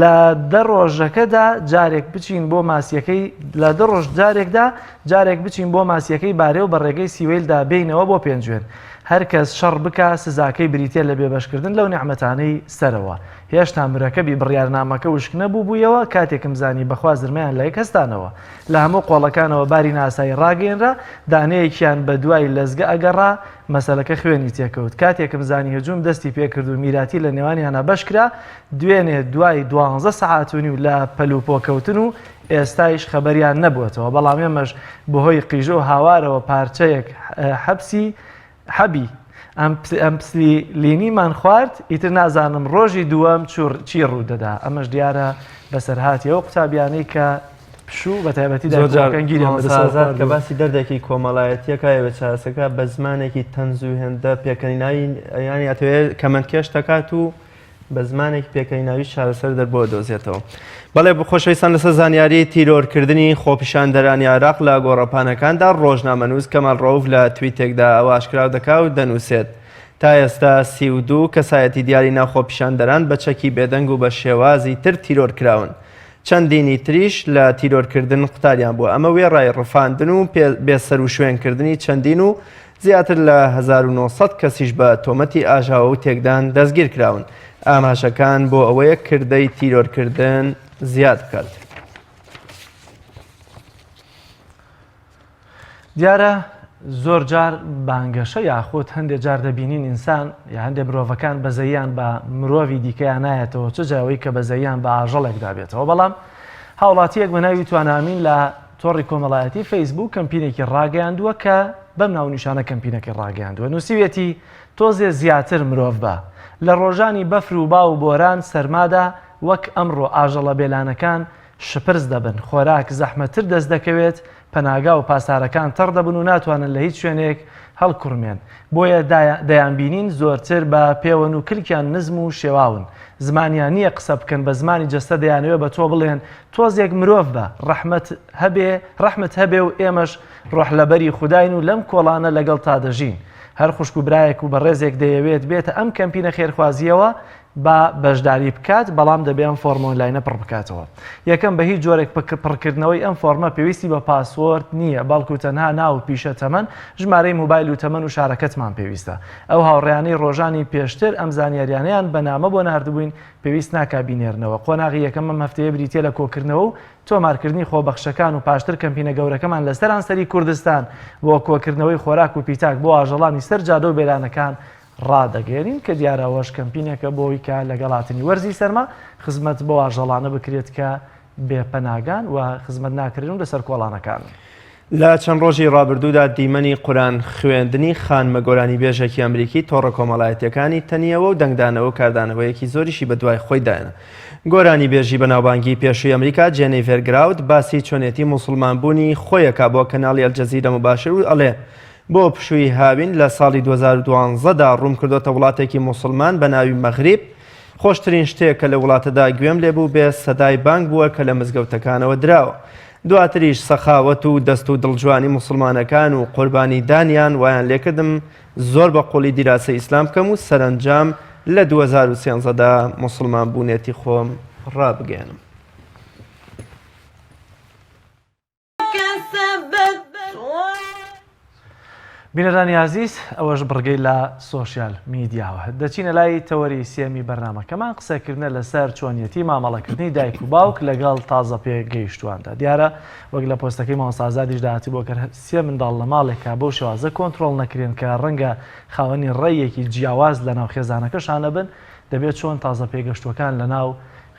لە دە ڕۆژەکەدا جارێک بچین بۆ ماسیەکەی لە دە ڕۆژ جارێکدا جارێک بچین بۆ ماسیەکەی بارێ و بە ڕێگەی سیوەیلدا بێینەوە بۆ پێنجوێن هەر کەس شەڕ بکا سزاکەی بریتە لە بێبەشکردن لەو نیعمەتانەی سەرەوە هێشتا مرەکەبی بڕیارنامەکە وشک نەبووبوویەوە کاتێکم زانی بەخوا زرمەیان لە یەک هەستانەوە لە هەموو قۆڵەکانەوە باری ناسایی ڕاگەیەنرا دانەیەکیان بە دوای لەزگە ئەگەڕا مەسەلەکە خوێنی تێکەوت کاتێکم زانی هجوم دەستی پێکرد و میراتی لە نێوانیانا بەشکرا دوێنێ دوای دوانزە سەعات و نیو لە پەلوپۆ کەوتن و ئێستایش خەبەریان نەبووەتەوە بەڵام ئێمەش بەهۆی قیژە و هاوارەوە پارچەیەک حەبسی حەبی ئەمپسلینیمان خوارد ئیتر نازانم ڕۆژی دووەم چی ڕوو دەدا ئەمەش دیارە بەسەرهاتی ئەو قوتابیانەی کە پشوو بە تایبەتی زۆر جار دایکەکان گیریان مامۆستا بەدەستەوە ئازاد کە خواردووە. باسی دەردێکی کۆمەڵایەتیەکە بە چارەسەکە بە زمانێکی تەنز و هێندە پێکەنیناوی یانی ئەتەوێ کەمەندکێش دەکات و بە زمانێکی پێکەنیناویش چارەسەر دەربۆ دۆزێتەوە. بەڵێ خۆشەویستان لەسەر زانیاری تیرۆرکردنی خۆپیشاندەرانی عێراق لە گۆڕەپانەکاندا ڕۆژنامەنووس کەمال ڕەوف لە تویتێکدا ئەوە ئاشکرا دەکا و دەنووسێت تا ئێستا 32 کەسایەتی دیاری ناو خۆپیشاندەران بە چەکی بێدەنگ و بە شێوازی تر تیرۆر کراون. چەندینی تریش لە تیرۆرکردن قوتاریان بووە، ئەمە وێڕای ڕفاندن و بێسەروشوێنکردنی چەندین و زیاتر لە 1900 کەسیش بە تۆمەتی ئاژاوە و تێکدان دەستگیرکراون. ئاماژەکان بۆ ئەوەیە کردەی تیرۆرکردن زیاد بکات. دیارە زۆر جار بانگەشە یاخود هەندێ جار دەبینین ئینسان یا هەندێ مرۆڤەکان بەزەیان بە مرۆڤی دیکەیان نایەتەوە چ جاوەی کە بەزەیان بە ئاژەڵێکدا بێتەوە بەڵام هاوڵاتیەک بە ناوی توانامین لە تۆڕی کۆمەڵایەتی فەیسبوک کەمپینێکی ڕاگەیاندووە کە بەم ناونیشانە کەمپینەکەی ڕاگەیاندووە نووسیویەتی تۆزێ زیاتر مرۆڤ بە لە ڕۆژانی بەفر و با و بۆران سەرمادا وەک ئەمڕۆ ئاژەڵە بێلانەکان شپرز دەبن، خۆراک زەحمەتتر دەست دەکەوێت، پەناگا و پاسارەکان تەڕ دەبن و ناتوانن لە هیچ شوێنێک هەڵکوڕمێن، بۆیە دەیانبینین زۆرتر بە پێوەن و کلکیان نزم و شێواون، زمانیان نییە قسە بکەن، بە زمانی جەستە دەیانەوێ بە تۆ بڵێن تۆزێک مرۆڤ بە، ڕەحمەت هەبێ، ڕەحمت هەبێ و ئێمەش ڕۆح لەبەری خوداین و لەم کۆڵانە لەگەڵتا دەژین. هەر خوشک و برایەک و بەڕێزێک دەیەوێت بێتە ئەم کەمپینە خێرخوازییەوە، با بەشداری بکات، بەڵام دەبێ ئەم فۆڕمە ئۆنلاینە پڕ بکاتەوە. یەکەم، بە هیچ جۆرێک پڕکردنەوەی ئەم فۆڕمە پێویستی بە پاسوۆرد نییە، بەڵکو تەنها ناو و پیشە، تەمەن، ژمارەی موبایل و تەمەن و شارەکەتمان پێویستە. ئەو هاوڕێیانەی ڕۆژانی پێشتر ئەم زانیاریانەیان بە نامە بۆ ناردبووین، پێویست ناکا بینێرنەوە. قۆناغی یەکەم ئەم هەفتەیە بریتییە لە کۆکردنەوە و تۆمارکردنی خۆبەخشەکان و پاشتر کەمپینە گەورەکەمان لە سەرانسەری کوردستان بۆ کۆکردنەوەی خۆراک و پیتاک بۆ ئاژەڵانی سەر جادە و بێلانەکان ڕادەگەیەنین کە دیارە ئەوەش کەمپینێکە بۆ ئەوەی کە لەگەڵ هاتنی وەرزی سەرما خزمەت بەو ئاژەڵانە بکرێت کە بێ پەناگان و خزمەت ناکرێن و لەسەر کۆڵانەکانن. لە چەند ڕۆژی ڕابردوودا دیمەنی قورئان خوێندنی خانمە گۆرانیبێژێکی ئەمریکی تۆڕە کۆمەڵایەتییەکانی تەنییەوە و دەنگدانەوە و کاردانەوەیەکی زۆریشی بەدوای خۆیدا هێنا. گۆرانیبێژی بەناوبانگی پێشووی ئەمریکا جێنیڤێر گراوت باسی چۆنێتی موسڵمانبوونی خۆی ئەکا بۆ کەناڵی ئەلجەزیرە موباشر و ئەڵێ بۆ پشووی هاوین لە ساڵی 2012 دا ڕووم کردۆتە وڵاتێکی موسڵمان بە ناوی مەغریب، خۆشترین شتێک کە لە وڵاتەدا گوێم لێ بووبێ سەدای بانگ بووە کە لە مزگەوتەکانەوە دراوە. دواتریش سەخاوەت و دەست و دڵجوانی موسڵمانەکان و قوربانی دانیان وایان لێکردم زۆر بە قوڵی دیراسەی ئیسلام بکەم و سەرەنجام لە 2013 دا موسڵمان بوونێتی خۆم ڕابگەیەنم. بینەرانی ئازیز ئەوەش بڕگەی لە سۆشیال میدیاوە دەچینە لای تەوەری سێمی بەرنامەکەمان قسەکردنە لەسەر چۆنیەتی مامەڵەکردنی دایک و باوک لەگەڵ تازە پێ گەیشتواندا دیارە وەک لە پۆستەکەی مامۆستا ئازادیش داهاتی بۆ کە سێ منداڵ لە ماڵێکا بەو شێوازە کۆنترۆڵ نەکرێن کە ڕەنگە خاوەنی ڕێیەکی جیاواز لەناو خێزانەکەشانە بن دەبێت چۆن تازە پێگەشتوەکان لەناو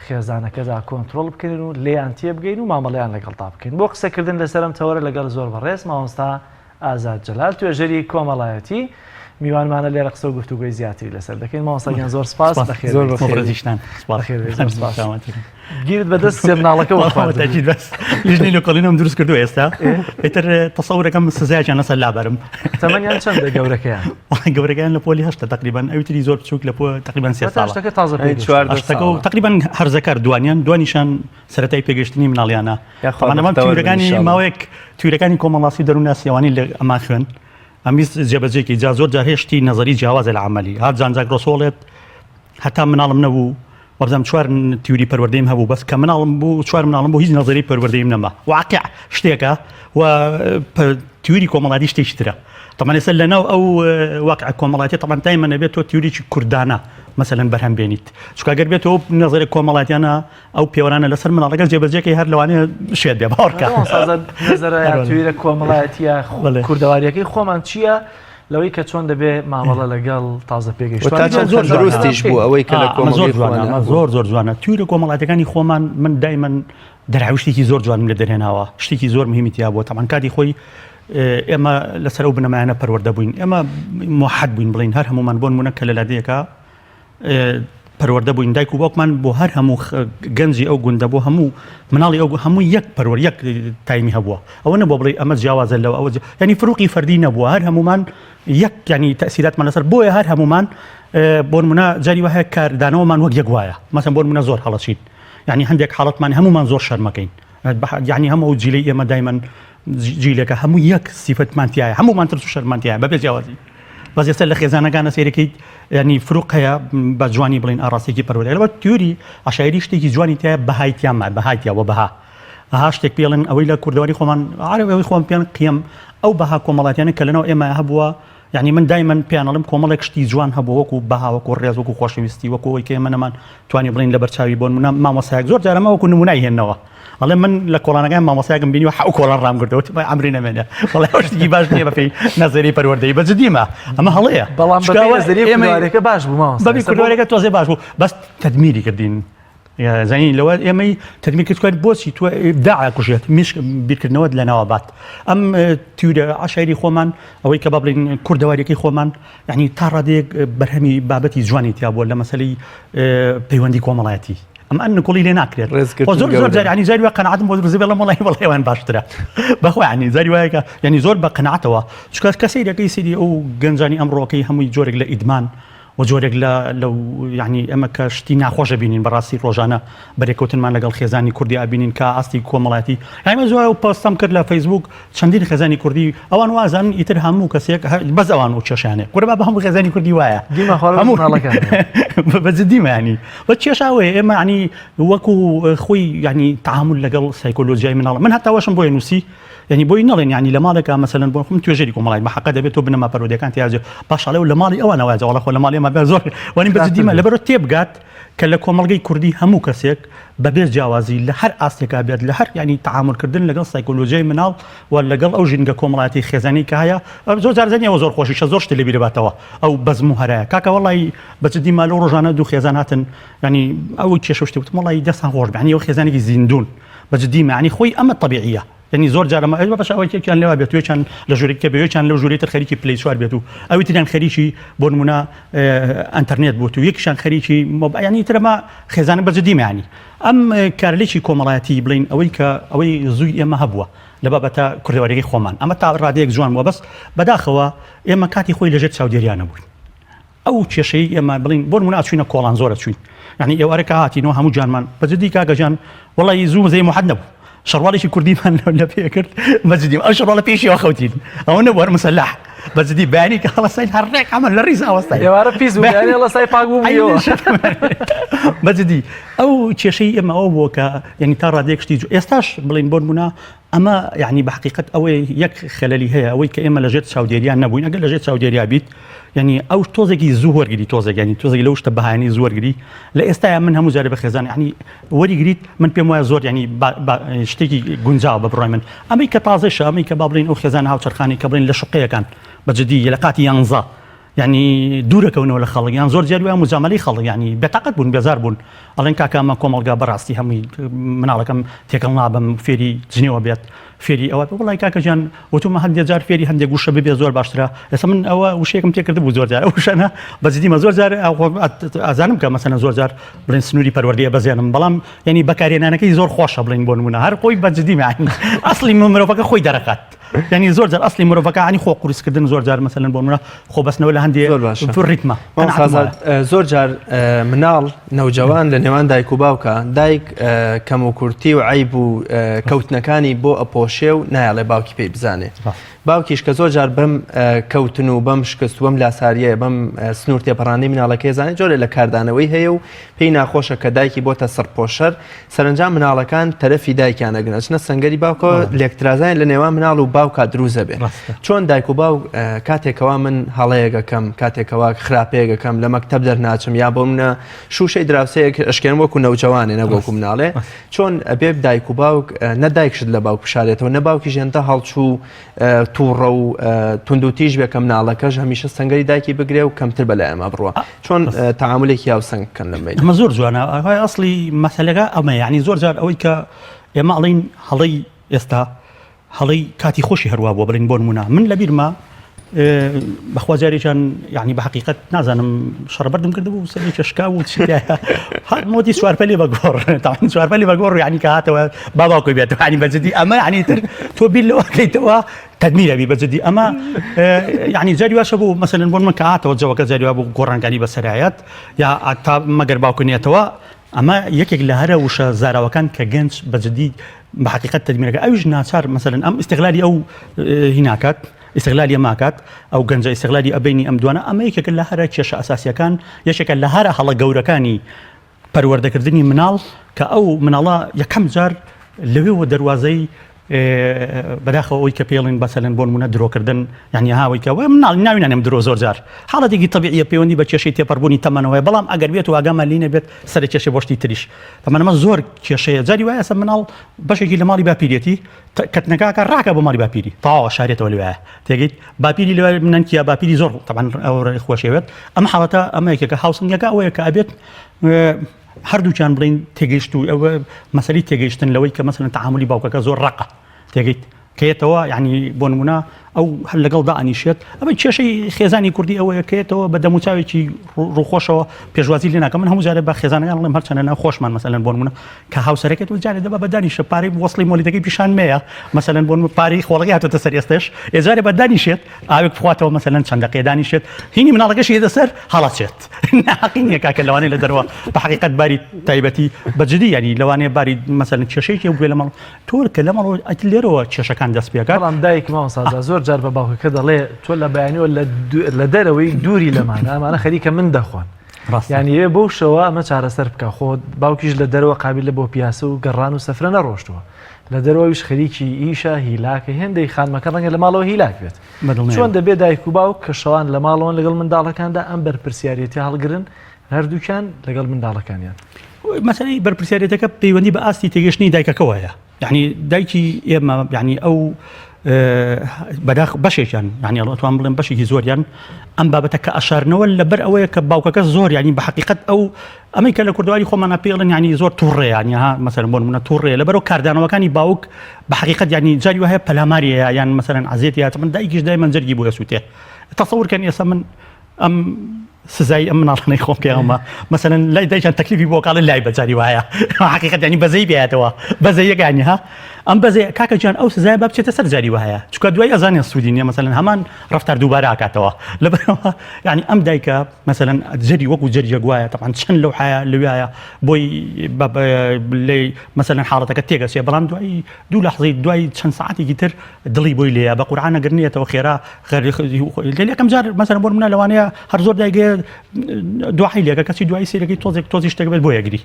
خێزانەکەدا کۆنترۆڵ بکرێن و لێیان تێبگەین و مامەڵەیان لەگەڵدا بکەین. بۆ قسەکردن لەسەر ئەم تەوەرە لەگەڵ زۆر بەڕێز مامۆستا ئازاد جەلال توێژەری کۆمەڵایەتی میوانمانە لێرە قسە و گفتوگۆی زیاتری لەسەر دەکەین. مامۆستا گیان زۆر سپاس بەخێر زۆر بەخێر بەخێر بێی، زۆر سپاس. گیرت بەدەست سێ مناڵەکەوە خواردبوو. تاکید بەس لیژنەی لێکۆڵینەوەم دروست کردووە ئێستا ئیتر تەسەورەکەم سزایەکیان لەسەر لابەرم. تەمەنیان چەندە گەورەکەیان؟ گەورەکەیان لە پۆلی هەشتە تقریبا ئەوی تری زۆر بچووک لە پۆ تقریبا سێ ساڵە شتەکە تازە پێگەیشتووە. شتەکە و تقریبا هەرزەکار دوانیان دوانیشان سەرەتای پێگەشتنی مناڵیانە طبعا ئەمە تیورەکانی ماوەیەک تیورەکانی کۆمەڵناسی و دەروونناسی ئەوانەی لە ئەمان خوێن ئەمیست جێبەجێکی جا زۆر جار هەیە شتی نەزەری جیاوازە لە عەمەلی هات جان جاک ڕۆسۆ ئەڵێت هەتا مناڵم نەبوو وابزانم چوار تیوری پەروەردەیم هەبوو بەس کە مناڵم بوو چوار مناڵم بوو هیچ نەزەری پەروەردەیم نەما واقع شتێکە و تیوری کۆمەڵاتی شتێکی ترە طبعا ئێستا لەناو ئەو واقع کۆمەڵاتی طبعا دایمە نەبێت تۆ تیوریی کوردانە مەسەلەن بەرهەم بێنیت چونکە گەر بێت ئەو نەزەرە کۆمەڵاتیانە ئەو پێوەرانە لەسەر مناڵەکە جێبەجێکەی هەر لەوانەیە شێت بێ باوەڕکە نەزەرە کۆمەڵایەتیە کوردەواریەکەی خۆمان چییە؟ لەوەی کە چۆن دەبێ مامەڵە لەگەڵ تازە پێگەیشتوان زۆر دروستیش بوو ئەوەی کە لە زۆر جوانە زۆر زۆر جوانە تیورە کۆمەڵاتەکانی خۆمان من دایمەن دەرهاویشتێکی زۆر جوانم لە دەرهێناوە شتێکی زۆر مهمی تیا بووە تەمان کاتی خۆی ئێمە لەسەر ئەو بنەمایانە پەروەردە بووین ئێمە موحد بووین بڵین هەر هەمومان بۆن مونە کە لە لادێکە پەروەردە بووین دایک و باوکمان بۆ هەر هەموو گەنجی ئەو گوندە بۆ هەموو مناڵی ئەو هەموو یەک پەروەر یەک تایمی هەبووە ئەوە نەبووە بڵێ ئەمە جیاوازە لەو ئەوە ینی فروقی فەردی نەبووە هەر هەمومان یەک ینی تەسیراتمان لەسەر بۆیە هەر هەمومان بۆ نمونە جاری وایە کاردانەوەمان وەک یەک وایە مەسەن بۆ نمونە زۆر هەڵەچین یعنی هەندێک حاڵەتمان هەمومان زۆر شەرمەکەین یعنی هەموو ئەو جیلەی ئێمە دایمەن جیلەکە هەموو یەک سیفەتمان تایە هەمومان ترس و شەرمان تایە بەبێ جیاوازی بەس ئێستا لە خێزانەکانە سەیرەکەیت ینی فروق هەیە بە جوانی بڵین ئاڕاستێکی پەروەردە لەبەر تیوری عشایری شتێکی جوانی تایە بەهای تیاما بەهای تیا وە بەها ئەها شتێک پێڵن ئەوەی لە کوردەواری خۆمان عەرەب ئەوەی خۆم پێیان قیەم ئەو بەها کۆمەڵاتیانە کە لەناو ئێمە هەبووە. یعنی من دایمەن پێیان ئەڵێم کۆمەڵێک شتی جوان هەبوو وەکو بەها وەکو ڕێز وەکو خۆشەویستی وەکو ئەوەی کە ئێمە نەمان توانی بڵین لەبەر چاوی بۆن منە مامۆسایەک زۆر جارەمە وەکو نمونای هێنەوە ئەڵێ من لە کۆڵانەکان مامۆسایەکم بینی و حەو کۆڵان ڕام گرتەوە وتم عەمری نەمێنێ بەڵێ ئەو شتێکی باش نییە بەپێی نەزەری پەروەردەیی بە جدیمە ئەمە هەڵەیە بەڵام بەپێی نەزەری کوردەواریەکە باش بوو مامۆستا بەپێی کوردەواریەکە تۆزێ باش بوو بەس تەدمیری کردین زانین لەوە ئێمەی تەدمیر کرد چکار بۆچی تۆ ئیبداع کوژێت میشک بیرکردنەوەت لەناوە بات ئەم تیورە عشایری خۆمان ئەوەی کە با بڵێین کوردەواریەکەی خۆمان یعنی تا ڕادەیەک بەرهەمی بابەتی جوانی تیا بووە لە مەسەلەی پەیوەندی کۆمەڵایەتی ئەم ئەن نکوڵی لێ ناکرێت زۆر زۆر جار ینی جاری وە قەناعەتم بۆ دروست بێڵم وڵی وڵی ئەوان باشترە بەخوا ینی جاری وایەکە ینی زۆر بە قەناعەتەوە چونکە کە سەیرەکەی سەیری ئەو گەنجانی ئەمڕۆکەی هەمووی جۆرێک لە ئیدمان و جۆرێک لە لەو یعنی ئێمە کە شتی ناخۆشە بینین بەڕاستی ڕۆژانە بەرێکەوتنمان لەگەڵ خێزانی کوردی ئابینین کە ئاستی کۆمەڵایەتی یعنی زۆر ئەو پۆستەم کرد لە فەیسبوک چەندین خێزانی کوردی ئەوان وازان ئیتر هەموو کەسێک بەس ئەوان و کێشانێ کورە بە هەموو خێزانی کوردی وایە هەموو بە جدی مانی بە کێشاوەیە ئێمە ینی وەکو خۆی ینی تعامل لەگەڵ سایکۆلۆژیای مناڵ من هەتا وەشم بۆیە نووسی یعنی بۆی نەڵێن یعنی لە ماڵێکا مەسەلەن بۆ خۆم توێژەری کۆمەڵای بە حەقە دەبێت تۆ بنەما پەروەردەکان تیاجێ باش ئەڵێ و لە ماڵی ئەوانە وایە وەڵا خۆ لە ماڵی ئێمە بە زۆر وەنی بە جدیمە لەبەرۆ تێبگات کە لە کۆمەڵگەی کوردی هەموو کەسێک بەبێ جیاوازی لە هەر ئاستێکا بێت لە هەر ینی تەعامولکردن لەگەڵ سایکۆلۆژیای مناڵ و لەگەڵ ئەو ژینگە کۆمەڵایەتی خێزانی کە هەیە زۆر جار زەنی ئەوە زۆر خۆشیشە زۆر شتی لەبیر باتەوە ئەو بەزم و هەرایە کاکە وەڵی بە جدی ما لەو ڕۆژانە دوو خێزان هاتن ینی ئەو کێشە شتی وتم وەڵی دەستان خۆش بێ ینی ئەو خێزانێکی زیندوون بە جدی مەعنی خۆی ئەمە تەبیعیە یعنی زۆر جار ئەمە ئەوە بەشە ئەوەی یەکیان لەوا بێت و یەکیان لە ژوورێکە بێ یەکیان لەو ژوورەی تر خەریکی پلەی چوار بێت و ئەوی تریان خەریکی بۆ نمونە ئەنتەرنێت بوت و یەکیشان خەریکی مۆبایل یعنی تر ئەمە خێزانە بە جدی مەعنی ئەم کارلێکی کۆمەڵایەتی بڵین ئەوەی کە ئەوەی زووی ئێمە هەبووە لە بابەتە کوردەواریەکەی خۆمان ئەمە تا ڕادەیەک جوان بووە بەس بەداخەوە ئێمە کاتی خۆی لەژێر چاودێریانە بووین ئەو کێشەی ئێمە بڵین بۆ نمونە ئەچوینە کۆڵان زۆر ئەچوین یعنی ئێوارە کە هاتینەوە هەموو جانمان بە جدی کاکە جان وەڵی زوو زەی محەد نەبوو شەڕواڵێکی کوردیمان لە پێ کرد بە جدی ئەو شەڕواڵە پێشیەوە خەوتین ئەوە نەبوو هەر مسەلح بە جدی بەیانی کە هەڵەساین هەر ڕێک ئەمە لە ڕیز ئاوەستای ئێوارە پیس بوو بەیانی هەڵەسای پاک بوو بە جدی ئەو کێشەی ئێمە ئەو بووە کە یعنی تا ڕادەیەک شتی ئێستاش بڵین بۆ نمونە ئەمە یانی بە حەقیقەت ئەوەی یەک خەلەلی هەیە ئەوەی کە ئێمە لەژێر چاودێریان نەبووین ئەگەر لەژێر چاودێریا بیت یعنی ئەو تۆزێکی زوو وەرگری تۆزێک ینی تۆزێک لەو شتە بەهانی زوو وەرگری لە ئێستایا من هەموو جارێ بە خێزان یعنی وەریگریت من پێم وایە زۆر ینی شتێکی گونجاوە بە بڕای من ئەمەی کە تازەشە ئەمەی کە با بڵێین ئەو خێزان هاوچەرخانی کە بڵێن لە شوقەیەکان بە جدی لە قاتی یانزە یانی دوورەکەونەوە لە خەڵک یان زۆر جاری وایە موجامەلەی خەڵک یانی بێتاقەت بوون بێزار بوون ئەڵێن کاکە ئەمە کۆمەڵگا بەڕاستی هەمووی مناڵەکەم تێکەڵ نابم فێری جنێوە بێت فێری ئەوە وڵی کاکە گیان وتومە هەندێک جار فێری هەندێک وشە ببێ زۆر باشترە ئێستا من ئەوە وشەیەکم تێکرد بوو زۆر جار ئەو وشانە بە جدیمە زۆر جار ئازانم کە مەسەنە زۆر جار بڵێن سنووری پەروەردەیە بەزێنم بەڵام یعنی بەکارهێنانەکەی زۆر خۆشە بڵین بۆ نمونە هەر خۆی بە جدیمە ئەسڵی مرۆڤەکە خۆی دەرەخات یعنی زۆر جار ئەسلی مرۆڤەکە عنی خۆ قورسکردن زۆر جار مەسەلەن بۆ منە خۆ بەستنەوە لە هەندێ زۆر باشە ڕیتمە زۆر جار مناڵ نەوجەوان لە نێوان دایک و باوکە دایک کەم و کورتی و عیب و کەوتنەکانی بۆ ئەپۆشێ و نایەڵێ باوکی پێی بزانێ باوکیش کە زۆر جار بەم کەوتن و بەم شکست و بەم لاساریە بەم سنوور تێپەڕاندی مناڵەکەی زانێت جۆرێ لە کاردانەوەی هەیە و پێی ناخۆشە کە دایکی بۆتە سڕپۆشەر سەرەنجام مناڵەکان تەرەفی دایکیان ئەگرن ئەچنە سەنگەری باوکەوە لێکترازان لە نێوان مناڵ و باوکا دروست ئەبێ چۆن دایک و باوک کاتێکەوە من هەڵەیەکەکەم کاتێکەوە خراپەیەکەکەم لە مەکتەب دەرناچم یا بۆ منە شوشەی دراوسەیەک ئەشکێن وەکو نەوجەوانێ نەک وەکو مناڵێ چۆن ئەبێ دایک و باوک نە دایکشت لە باوک بشارێتەوە نە باوکیش هێندە هەڵچوو تووڕە و توندوتیژ بێ کە مناڵەکەش هەمیشە سەنگەری دایکی بگرێ و کەمتر بەلای ئەمە بڕوا چۆن تەعامولێکی هاوسەنگ بکەن لەم بەینە؟ ئەمە زۆر جوانە ئەوەی ئەسڵی مەسەلەکە ئەمە یعنی زۆر جار ئەوەی کە ئێمە ئەڵین هەڵەی ئێستا هەڵەی کاتی خۆشی هەروە بووە بڵین بۆ نمونە من لەبیرمە بەخوا جارێکیان یعنی بە حقیقت نازانم شەڕبەردم کردبوو سەرێکی شکا و چی هات مۆتی سوارپەلی بە گۆڕ تاوان سوارپەلی بە گۆڕ یعنی کە هاتەوە با باوکۆی بێت یعنی بە جدی ئەمە یعنی تر تۆ بیر لەوە کەیتەوە تەدمیر ئەبی بە جدی ئەمە یعنی جاری واشە بوو مەسەلەن بۆ من کە هاتەوە جەوەکە جاری وا بوو گۆڕانکاری بەسەرایەت یا تا مەگەر باوکە نێتەوە ئەمە یەکێک لە هەرە وشە زاراوەکان کە گەنج بە جدی بە حقیقت تەدمیرەکە ئەویش ناچار مەسەلەن ئەم ئیستغلالی ئەو هیناکات ئیستغلالی ئەماکات ئەو گەنجە ئیستغلالی ئەبینی ئەم دوانە ئەمە یەکێکە لە هەرە کێشە ئەساسیەکان یەکێکە لە هەرە هەڵە گەورەکانی پەروەردەکردنی مناڵ کە ئەو مناڵە یەکەم جار لەوێوە دەروازەی. بەداخەوە ئەوی کە پێڵین بەسەلەن بۆ نمونە درۆکردن یعنی هاوی کە مناڵ ناوی نانێم درۆ زۆر جار حاڵەتێکی تەبیعیە پەیوەندی بە کێشەی تێپەڕبوونی تەمەنەوەی بەڵام ئەگەر بێت و ئاگامان لێ نەبێت سەرە کێشەی بۆ شتی تریش تەمەنەمە زۆر کێشەیە جاری وایە ئێستا مناڵ بەشێکی لە ماڵی باپیرێتی کەتنەکەکە ڕاکە بۆ ماڵی باپیری تەواوە شارێتەوە لەوایە تێگەیت باپیری لەوای منەنکیە باپیری زۆر تەبعەن ئەو خۆشەوێت ئەم حاڵەتە ئەمە یەکێکە هاوسەنگەکە ئەوەیە کە ئەبێت هەردووکیان بڵین تێگەیشت و ئەوە مەسەلی تێگەیشتن لەوەی کە مەسەلەن تەعامولی باوکەکە زۆر ڕەقە تێگەیت کەیەتەوە یعنی بۆ نمونە ئەو هەر لەگەڵ دانیشێت ئەمە کێشەی خێزانی کوردی ئەوەیە کەیەتەوە بە دەموچاوێکی ڕووخۆشەوە پێشوازی لێ ناکەم من هەموو جارێ بە خێزانەکان ڵێم هەرچەنە ناو خۆشمان مەسەلەن بۆ نمونە کە هاوسەرەکەت و جارێ دەبا بە دانیشە پارەی وەصلی مۆلیدەکەی پیشان مەیە مەسەلەن بۆ نمونە پارەی خۆڵەکەی هاتۆتە سەر ئێستش ئێ جارێ بە دانیشێت ئاوێک بخواتەوە مەسەلەن چەند دەقەیە دانیشێت هینی مناڵەکەشی یێتە سەر هەڵەچێت ناحەقی نییە کاکە لەوانەیە لە دەرەوە بە حەقیقەت باری تایبەتی بە جدی یعنی لەوانەیە باری مەسەلەن کێشەیەکی هەبووبێ لە ماڵ تۆ کە لە ماڵ ئەت لێرەوە کێشەکان دەست پێکات بەڵام دایک مامۆستا زۆر جار بە باوکەکە دەڵێ تۆ لە بەیانیەوە لە دەرەوەی دووری لەمانە ئەمانە خەریکە من دەخۆن ڕاستە یعنی ئێ بەو شەوە ئەمە چارەسەر بکە خۆ باوکیش لە دەرەوە قابیلە بۆ پیاسە و گەڕان و سەفرە نەڕۆشتووە لە دەرەوەیش خەریکی ئیشە هیلاکە هێندەی خانمەکە ڕەنگە لە ماڵەوە هیلاک بێت چۆن دەبێت دایک و باوک کە شەوان لە ماڵەوەن لەگەڵ منداڵەکاندا ئەم بەرپرسیارێتی هەڵگرن هەردووکیان لەگەڵ منداڵەکانیان؟ مەسەلەی بەرپرسیارێتەکە پەیوەندی بە ئاستی تێگەشتنی دایکەکەوە هەیە یعنی دایکی ئێمە یعنی ئەو بەداخ بەشێکیان یعنی ئەتوان بڵێم بەشێکی زۆریان ئەم بابەتە کە ئەشارنەوە لەبەر ئەوەیە کە باوکەکە زۆر ینی بە حقیقت ئەو ئەمەی کە لە کوردواری خۆمانە پێڵن ینی زۆر تووڕێیان ها مەسەر بۆ منە تووڕێ لەبەرەوە کاردانەوەکانی باوک بە حقیقت ینی جاری وهەیە پەلاماریە یان مەسەرەن عزیێت یا من دایکیش دایمەن جەرگی بۆ سووتێ تەسەور کەن ئێستا من ئەم سزای ئەم مناڵانەی خۆم پێڵمە مەسەلەن لای دایکیان تەکلیفی بۆ کاڵێ لای بەجاری وایە حقیقەت ینی بەزەی بێتەوە بەزەیەکانی ها ئەم بەزێ کاکە گیان ئەو سزای با بچێتە سەر جاری وایە چونکە دوای ئەزانێ سوودی نییە مەسەلەن هەمان ڕفتار دووبارە ئاکاتەوە لەبەرەوە یعنی ئەم دایکە مەسەلەن جەری وەکو جەریەک وایە تەبعەن چەند لەو حیا لەوایە بۆی لێ مەسەلەن حاڵەتەکە تێگەچێ بەڵام دوای دوو لەحزەی دوای چەند ساعتێکی تر دڵی بۆی لێیە بە قورعان ئەگەر نێتەوە خێرا لە یەکەم جار مەسەلەن بۆ منە لەوانەیە هەر زۆر دایگە دوعای لێکە کەچی دوای سیرەکەی تۆزێک تۆزی شتێک بێت بۆ یەگری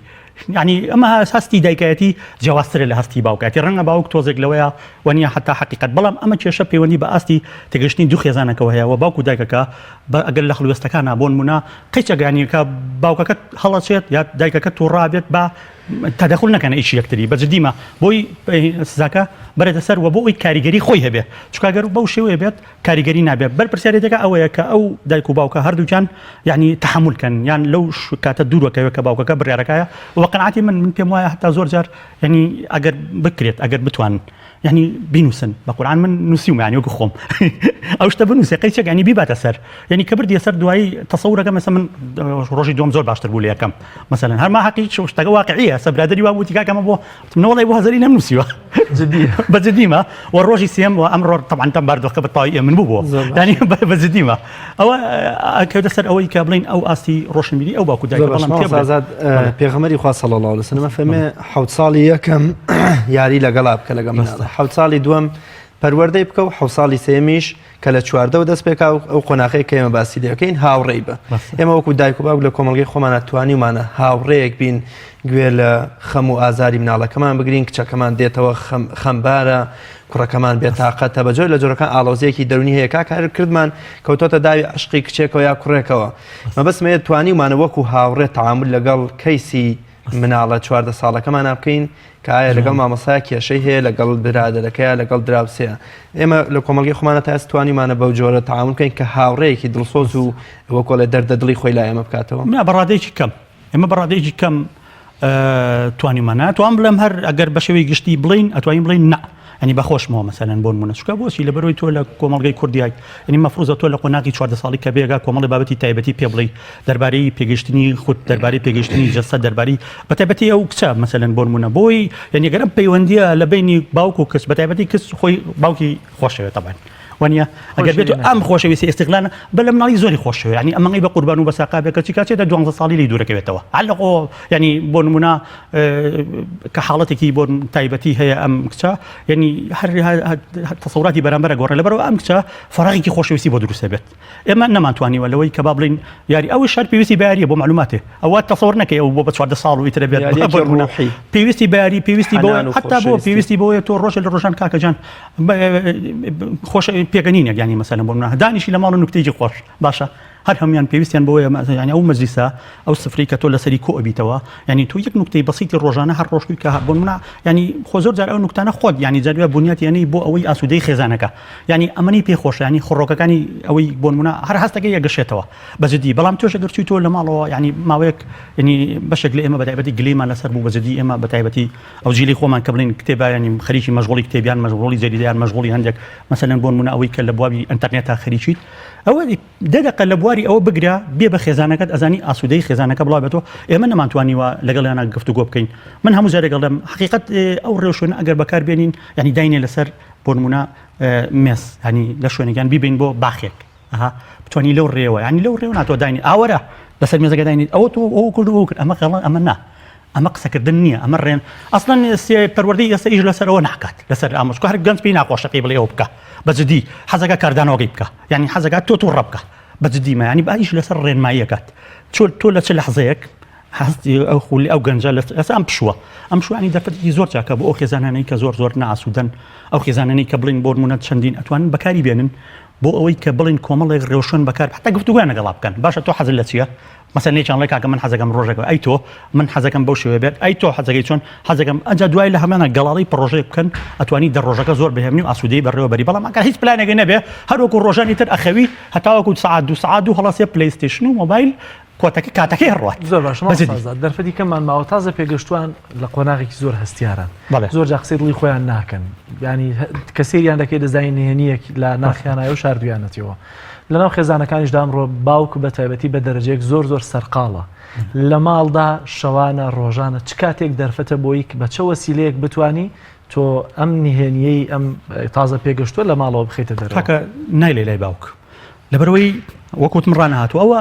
یعنی ئەمە هەستی دایکایەتی جیاوازترە لە هەستی باوکایەتی ڕەنگە باوک تۆزێک لەوەیە وەنیە حتا حقیقت بەڵام ئەمە کێشە پەیوەندی بە ئاستی تێگەشتنی دوو خێزانەکەەوە هەیە و باوک و دایکەکە ئەگەر لە هەڵوێستەکانە بۆن منە قیچەگانیەکە باوکەکە هەڵەچێت یا دایکەکە تووڕابێت بە تەدەخول نەکەنە ئیشی یەکتری بە جدیمە بۆی سزاکە بەرێتە سەر و بۆ ئەوی کاریگەری خۆی هەبێ چونکە گەر بەو شێوەیە بێت کاریگەری نابێت بەرپرسیارێتەکە ئەوەیە کە ئەو دایک و باوکە هەردووکیان یعنی تحمل کەن یان لەو کاتە دوورەکەوێت کە باوکەکە بڕیارەکایە و قەناعەتی من من پێم وایە هەتا زۆر جار یعنی ئەگەر بکرێت ئەگەر بتوان یعنی بینوسن بە قورعان من نووسیومە یعنی وەکو خۆم ئەو شتە بنووسێ قەیچێک یعنی بیباتە سەر یعنی کە بردیە سەر دوایی تەسەورەکە مەسە من ڕۆژی دوم زۆر باشتر بوو لە یەکەم مەسەلەن هەر ما حەقی شتەکە واقعیە سە برادەری وا وتی کاکە ئەمە بۆ منەوەڵی بۆ هەزەری نەمنووسیوە جدی بە جدیمە و ڕۆژی سێم و ئەمڕۆ طبعا تەم باردۆخەکە بە تەواوی من بوو بۆ یعنی بە جدیمە ئەوە ئەکەوێتە سەر ئەوەی کە بڵین ئەو ئاستی ڕۆشنبیری ئەو باوکو دایکە بەڵام تێ ئازاد پێغەمبەری خوا صلی الله علیه وسلم فەرمێ حەوت ساڵی یەکەم یاری لەگەڵا بکە لەگەڵ مناڵە حەوت ساڵی دووەم پەروەردەی بکە و حەوت ساڵی سێمیش کە لە چواردەوە دەست پێکا و ئەو قۆناخەی کە ئێمە باسی دەکەین هاوڕێی بە ئێمە وەکو دایک و باوک لە کۆمەڵگەی خۆمانە توانیومانە هاوڕێیەک بین گوێ لە خەم و ئازاری مناڵەکەمان بگرین کچەکەمان دێتەوە خەمبارە کوڕەکەمان بێتاقەتە بە جۆر لە جۆرەکان ئاڵۆزیەکی دەرونی هەیە کاک هەر کردمان کەوتۆتە داوی عشقی کچێکەوە یا کوڕێکەوە مەبەستم هەیە توانیومانە وەکو هاوڕێ تەعامول لەگەڵ کەیسی مناڵە 14 ساڵەکەمانە بکەین کە ئایا لەگەڵ مامۆستا کێشەی هەیە لەگەڵ برادەرەکەیە لەگەڵ دراوسەیە ئێمە لە کۆمەڵگەی خۆمانە تا ئێستا توانیمانە بەو جۆرە تەعامول بکەین کە هاوڕێیەکی دڵسۆز و وەکۆڵێ دەردە دڵی خۆی لای ئێمە بکاتەوە نا بە ڕادەیەکی کەم ئێمە بە ڕادەیەکی کەم توانیمانە توان بڵێم هەر ئەگەر بە شێوەی گشتی بڵین ئەتوانین بڵین نا ئەنی بەخۆشمەوە مەسەلەن بۆ نمونە چکە بۆچی لە بەرەوەی تۆ لە کۆمەڵگەی کوردیای ئەنی مەفروزە تۆ لە قۆناغی 14 ساڵی کە بێگا کۆمەڵی بابەتی تایبەتی پێ بڵێ دەربارەی پێگەشتنی خود دەربارەی پێگەشتنی جەستە دەربارەی بەتایبەتی ئەو کچە مەسەلەن بۆ نمونە بۆی یعنی گەرم پەیوەندیە لە بینی باوک و کچ بەتایبەتی کچ خۆی باوکی خۆشەوێت تەبان. وانە ئەگەر بێت ئەم خۆشەویستی ئێستغلال بە لە مناڵی زۆری خۆشەوێ ینی ئەمەی بە قوربان و بەساقا بێت کەچی کاچێتە دوانزە ساڵی لی دوورەکەوێتەوە هەر لە خۆ ینی بۆ نمونە کە حاڵەتێکی بۆ تایبەتی هەیە ئەم کچە ینی هەر تەسەوراتی بەرامبەرە گۆڕێ لەبەرەوە ئەم کچە فەراغێکی خۆشەویستی بۆ دروستە بێت ئێمە نەمانتوانیوە لەوەی کە با بڵین یاری ئەو شار پێویستی بە یاریە بۆ معلوماتێ ئەوە تەسەور نەکەی ئەو بۆ بە 14 ساڵ و ئیترە بێت پێویستی بە یاری پێویستی بۆ حتا بۆ پێویستی بۆیە تۆ ڕۆژە لە ڕۆژان کاکە جان خۆش پێکەنینێک ینی مەسەلەن بۆ منە دانیشی لە ماڵ و نوکتەیەکی خۆش باشە هەر هەمویان پێویستیان بۆیە ینی ئەو مەجلیسە ئەو سفری کە تۆ لەسەری کۆ ئەبیتەوە ینی تۆ یەک نوکتەی بەسیتی ڕۆژانە هەر ڕۆژوی کە بۆ منە ینی خۆ زۆر جار ئەو نوکتانە خۆت ینی جاروە بنیاتی ینی بۆ ئەوەی ئاسوودەی خێزانەکە ینی ئەمەنی پێ خۆشە ینی خڕۆکەکانی ئەوەی بۆ نمونە هەر هەستەکەی یەگەشێتەوە بە جدی بەڵام تۆش ئەگەر چووی تۆ لە ماڵەوە ینی ماوەیەک ینی بەشێک لە ئێمە بەتایبەتی گلیمان لەسەر بوو بە جدی ئێمە بەتایبەتی ئەو جیلی خۆمان کە بڵێین کتێبە ینی خەریکی مەشغوڵی کتێبیان مەشغوڵی جەریدەیان مەشغوڵی هەندێک مەسەلەن بۆ نمونە ئەوەی کە لە بواری ئینتەرنێتا خەریکیت ئەوە دە دەقە لە بواری ئەوە بگرە بێ بە خێزانەکەت ئەزانی ئاسوودەی خێزانەکە بڵاو بێتەوە ئێمە نەمانتوانیوە لەگەڵیانە گفتوگۆ بکەین من هەموو جارێک ئەڵێم حقیقەت ئەو ڕێوشوێنە ئەگەر بەکار بێنین ینی داینێ لەسەر بۆ نمونە مێز ینی لە شوێنێکیان بیبین بۆ باخێک ئەها بتوانی لەو ڕێوە ینی لەو ڕێوە ناتۆ داینی ئاوەرە لەسەر مێزەکە داینی ئەوە تۆ ئەو کرد ئەو کرد ئەمە غەڵە ئەمە نا ئەمە قسەکردن نییە ئەمە ڕێن ئەسڵەن پەروەردەی ئێستا ئیش لەسەرەوە ناکات لەسەر ئامۆژگار هەر گەنج پێی ناخۆشە پێی بڵێ ئەوە بکە بە جدی حەزەکە کاردانەوەکەی بکە یعنی حەزەکە تۆ تووڕە بکە بە جدی مە ینی با ئیش لەسەر ڕێنماییەکات چۆ تۆ لە چ لەحزەیەک هەستی ئەو خولی ئەو گەنجە لە ئێستا ئەم پشووە ئەم شوانی دەرفەتێکی زۆر چاکە بۆ ئەو خێزانانەی کە زۆر زۆر ناسوودەن ئەو خێزانانەی کە بڵین بۆ نمونە چەندین ئەتوانن بەکاری بێنن بۆ ئەوەی کە بڵین کۆمەڵێک ڕێوشوێن بەکار حتا گفتوگۆیان لەگەڵا بکەن باشە تۆ حەزت لە چییە مەسەلەن یەکیان ڵێ کاکە من حەزەکەم ڕۆژێک ئەی تۆ من حەزەکەم بەو شێوەیە بێت ئەی تۆ حەزەکەی چۆن حەزەکەم ئەجا دوای لە هەمانە گەڵاڵی پڕۆژەیەک بکەن ئەتوانی دە ڕۆژەکە زۆر بەهێمنی و ئاسوودەی بەڕێوە بەری بەڵام ئەگەر هیچ پلانێک نەبێ هەر وەکو ڕۆژانی تر ئەخەوی هەتاوەکو سەعات دوو سەعات دوو هەڵەسێ PlayStation و مۆبایل کۆتەکە کاتەکەی ڕوات زۆر باشە مامۆستا ئازاد دەرفەتی کەممان ماوە تازە پێگەشتوان لە قۆناغێکی زۆر هەستیارن زۆر جا قسەی دڵی خۆیان ناکەن ینی کە سەیریان دەکەی دەزانین نهێنیەک لە ناخیانایە و شاردویانەتەوە لەناو خێزانەکانیشدا ئەمڕۆ باوک بە تایبەتی بە دەرەجەیەک زۆر زۆر سەرقاڵە لە ماڵدا شەوانە ڕۆژانە چ کاتێک دەرفەتە بۆی بە چە وەسیلەیەک بتانی تۆ ئەم نهێنیەی ئەم تازە پێگەشتووە لە ماڵەوە بخیتە دەرەوە کاکە نایلێ لای باوک لەبەرەوەی وەکوتم ڕانەهاتوو ئەوە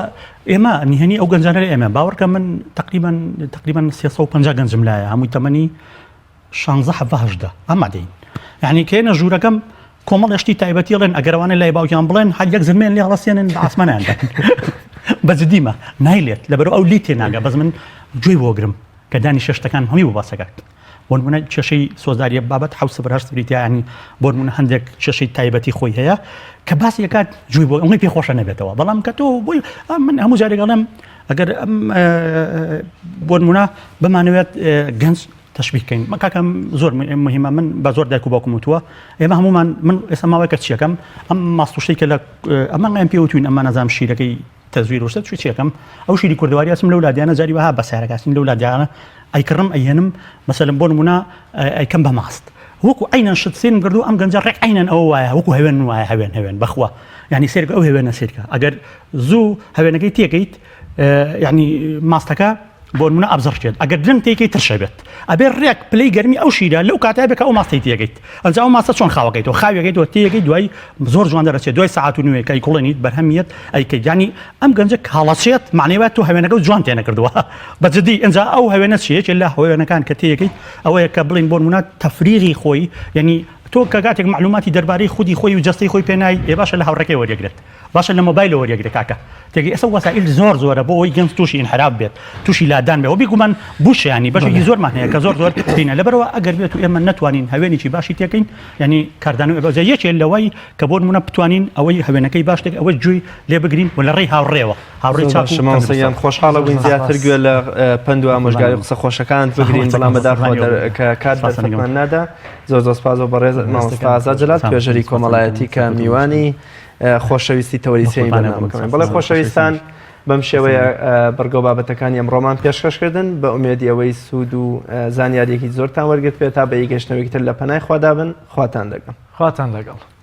ئێمە نهێنی ئەو گەنجانە لە ئێمە باوەڕکە من تقریبا تقریبا 350 گەنجم لایە هەمووی تەمەنی شانزە حەڤە هەژدە ئامادەین یعنی کە یەنە ژوورەکەم کۆمەڵ شتی تایبەتی ڵێن ئەگەرەوانە لای باوکیان بڵێن هەر یەک زمێن لێ هەڵەسێنن بە ئاسمانیان دەن بە جدیمە نایلێت لەبەر ئەو لی تێناگە بەس من گوێی بۆگرم کە دانی شەشتەکان هەمی بۆ باسەکات بۆ نمونە کێشەی سۆزداریە بابەت حەوت سفر هەشت سفری تیا ینی بۆ نمونە هەندێک کێشەی تایبەتی خۆی هەیە کە باسی ئەکات گوێی بۆ ئەوەی پێ خۆشە نەبێتەوە بەڵام کە تۆ بۆی من هەموو جارێک ئەڵێم ئەگەر ئەم بۆ نمونە بمانەوێت گەنج تەشبیه کەین مە کاکەم زۆر مهمە من بە زۆر دایک و باوکم وتووە ئێمە هەمومان من ئێستا ماوەیەکە چیەکەم ئەم ماستوشتەی کە لە ئەمە ئەم پێ وتوین ئەمە نەزام شیرەکەی تەزویر وشتە چی چیەکەم ئەو شیری کوردەواری ئەچم لەو لادیانە جاری وەها بە سیارەکە ئەچم لەو لادیانە ئەیکڕم ئەیهێنم مەسەلەن بۆ نمونە ئەیکەم بە ماست وەکو عینەن شت سێرم کردو ئەم گەنجە ڕێک عینەن ئەوە وایە وەکو هەوێن وایە هەوێن هەوێن بەخوا یعنی سێرکە ئەو هەوێنە سێرکە ئەگەر زوو هەوێنەکەی تێکەیت یعنی ماستەکە بۆ نمونە ئەبزڕکێت ئەگەر درەنگ تێکەی ترشە بێت ئەبێ ڕێک پلەی گەرمی ئەو شیرە لەو کاتە بێت کە ئەو ماستەی تێگەیت ئەنجا ئەو ماستە چۆن خاوەکەیتەوە خاویەکەیتەوە تێگەی دوای زۆر جوان دەرەچێت دوای سەعات و نوێ کە ئەیکوڵێنیت بەرهەمیەت ئەیکەیت یانی ئەم گەنجە کاڵەچێت معنی وایە تۆ هەوێنەکە جوان تێ نەکردووە بە جدی ئەنجا ئەو هەوێنە چیە یەکێ لە هەوێنەکان کە تێیەکەیت ئەوەیە کە بڵین بۆ نمونە تەفریغی خۆی یعنی تۆ کە کاتێک معلوماتی دەربارەی خودی خۆی و جەستەی خۆی پێ نای ئێ باشە لە هاوڕێکەی وەریەگرێت باشە لە مۆبایلەوە وەریەگرێ کاکە تێگەی ئێستا وەسائیل زۆر زۆرە بۆ ئەوەی گەنج تووشی ئینحراف بێت تووشی لادان بێت و بیگومان بوشیانی بەشێکی زۆرمان هەیە کە زۆر زۆر دینە لەبەرەوە ئەگەر بێت و ئێمە نەتوانین هەوێنێکی باشی تێکەین یعنی کاردانەوە بەجا یەکێ لەوەی کە بۆ نمونە بتوانین ئەوەی هەوێنەکەی باش تێک ئەوە گوێی لێ بگرین و لە ڕێی هاوڕێوە هاوڕێی چاک و مامۆستا خۆشحاڵە بووین زیاتر گوێ لە پەند و ئامۆژگاری و قسە خۆشەکانت بگرین بەڵام بەداخەوە کە کات دەرفەتمان نادا زۆر زۆر سپاس بۆ بەڕێز مامۆستا ئازاد جەلال توێژەری کۆمەڵایەتی کە میوانی خۆشەویستی تەوەری سێی بەرنامەکەمان بەڵێ خۆشەویستان بەم شێوەیە بڕگە و بابەتەکانی ئەمڕۆمان پێشکەشکردن بە ئومێدی ئەوەی سوود و زانیاریەکی زۆرتان وەرگرت بێت تا بە یەکگەشتنەوەیەکی تر لە پەنای خوادا بن خواتان لەگەڵ. خواتان لەگەڵ.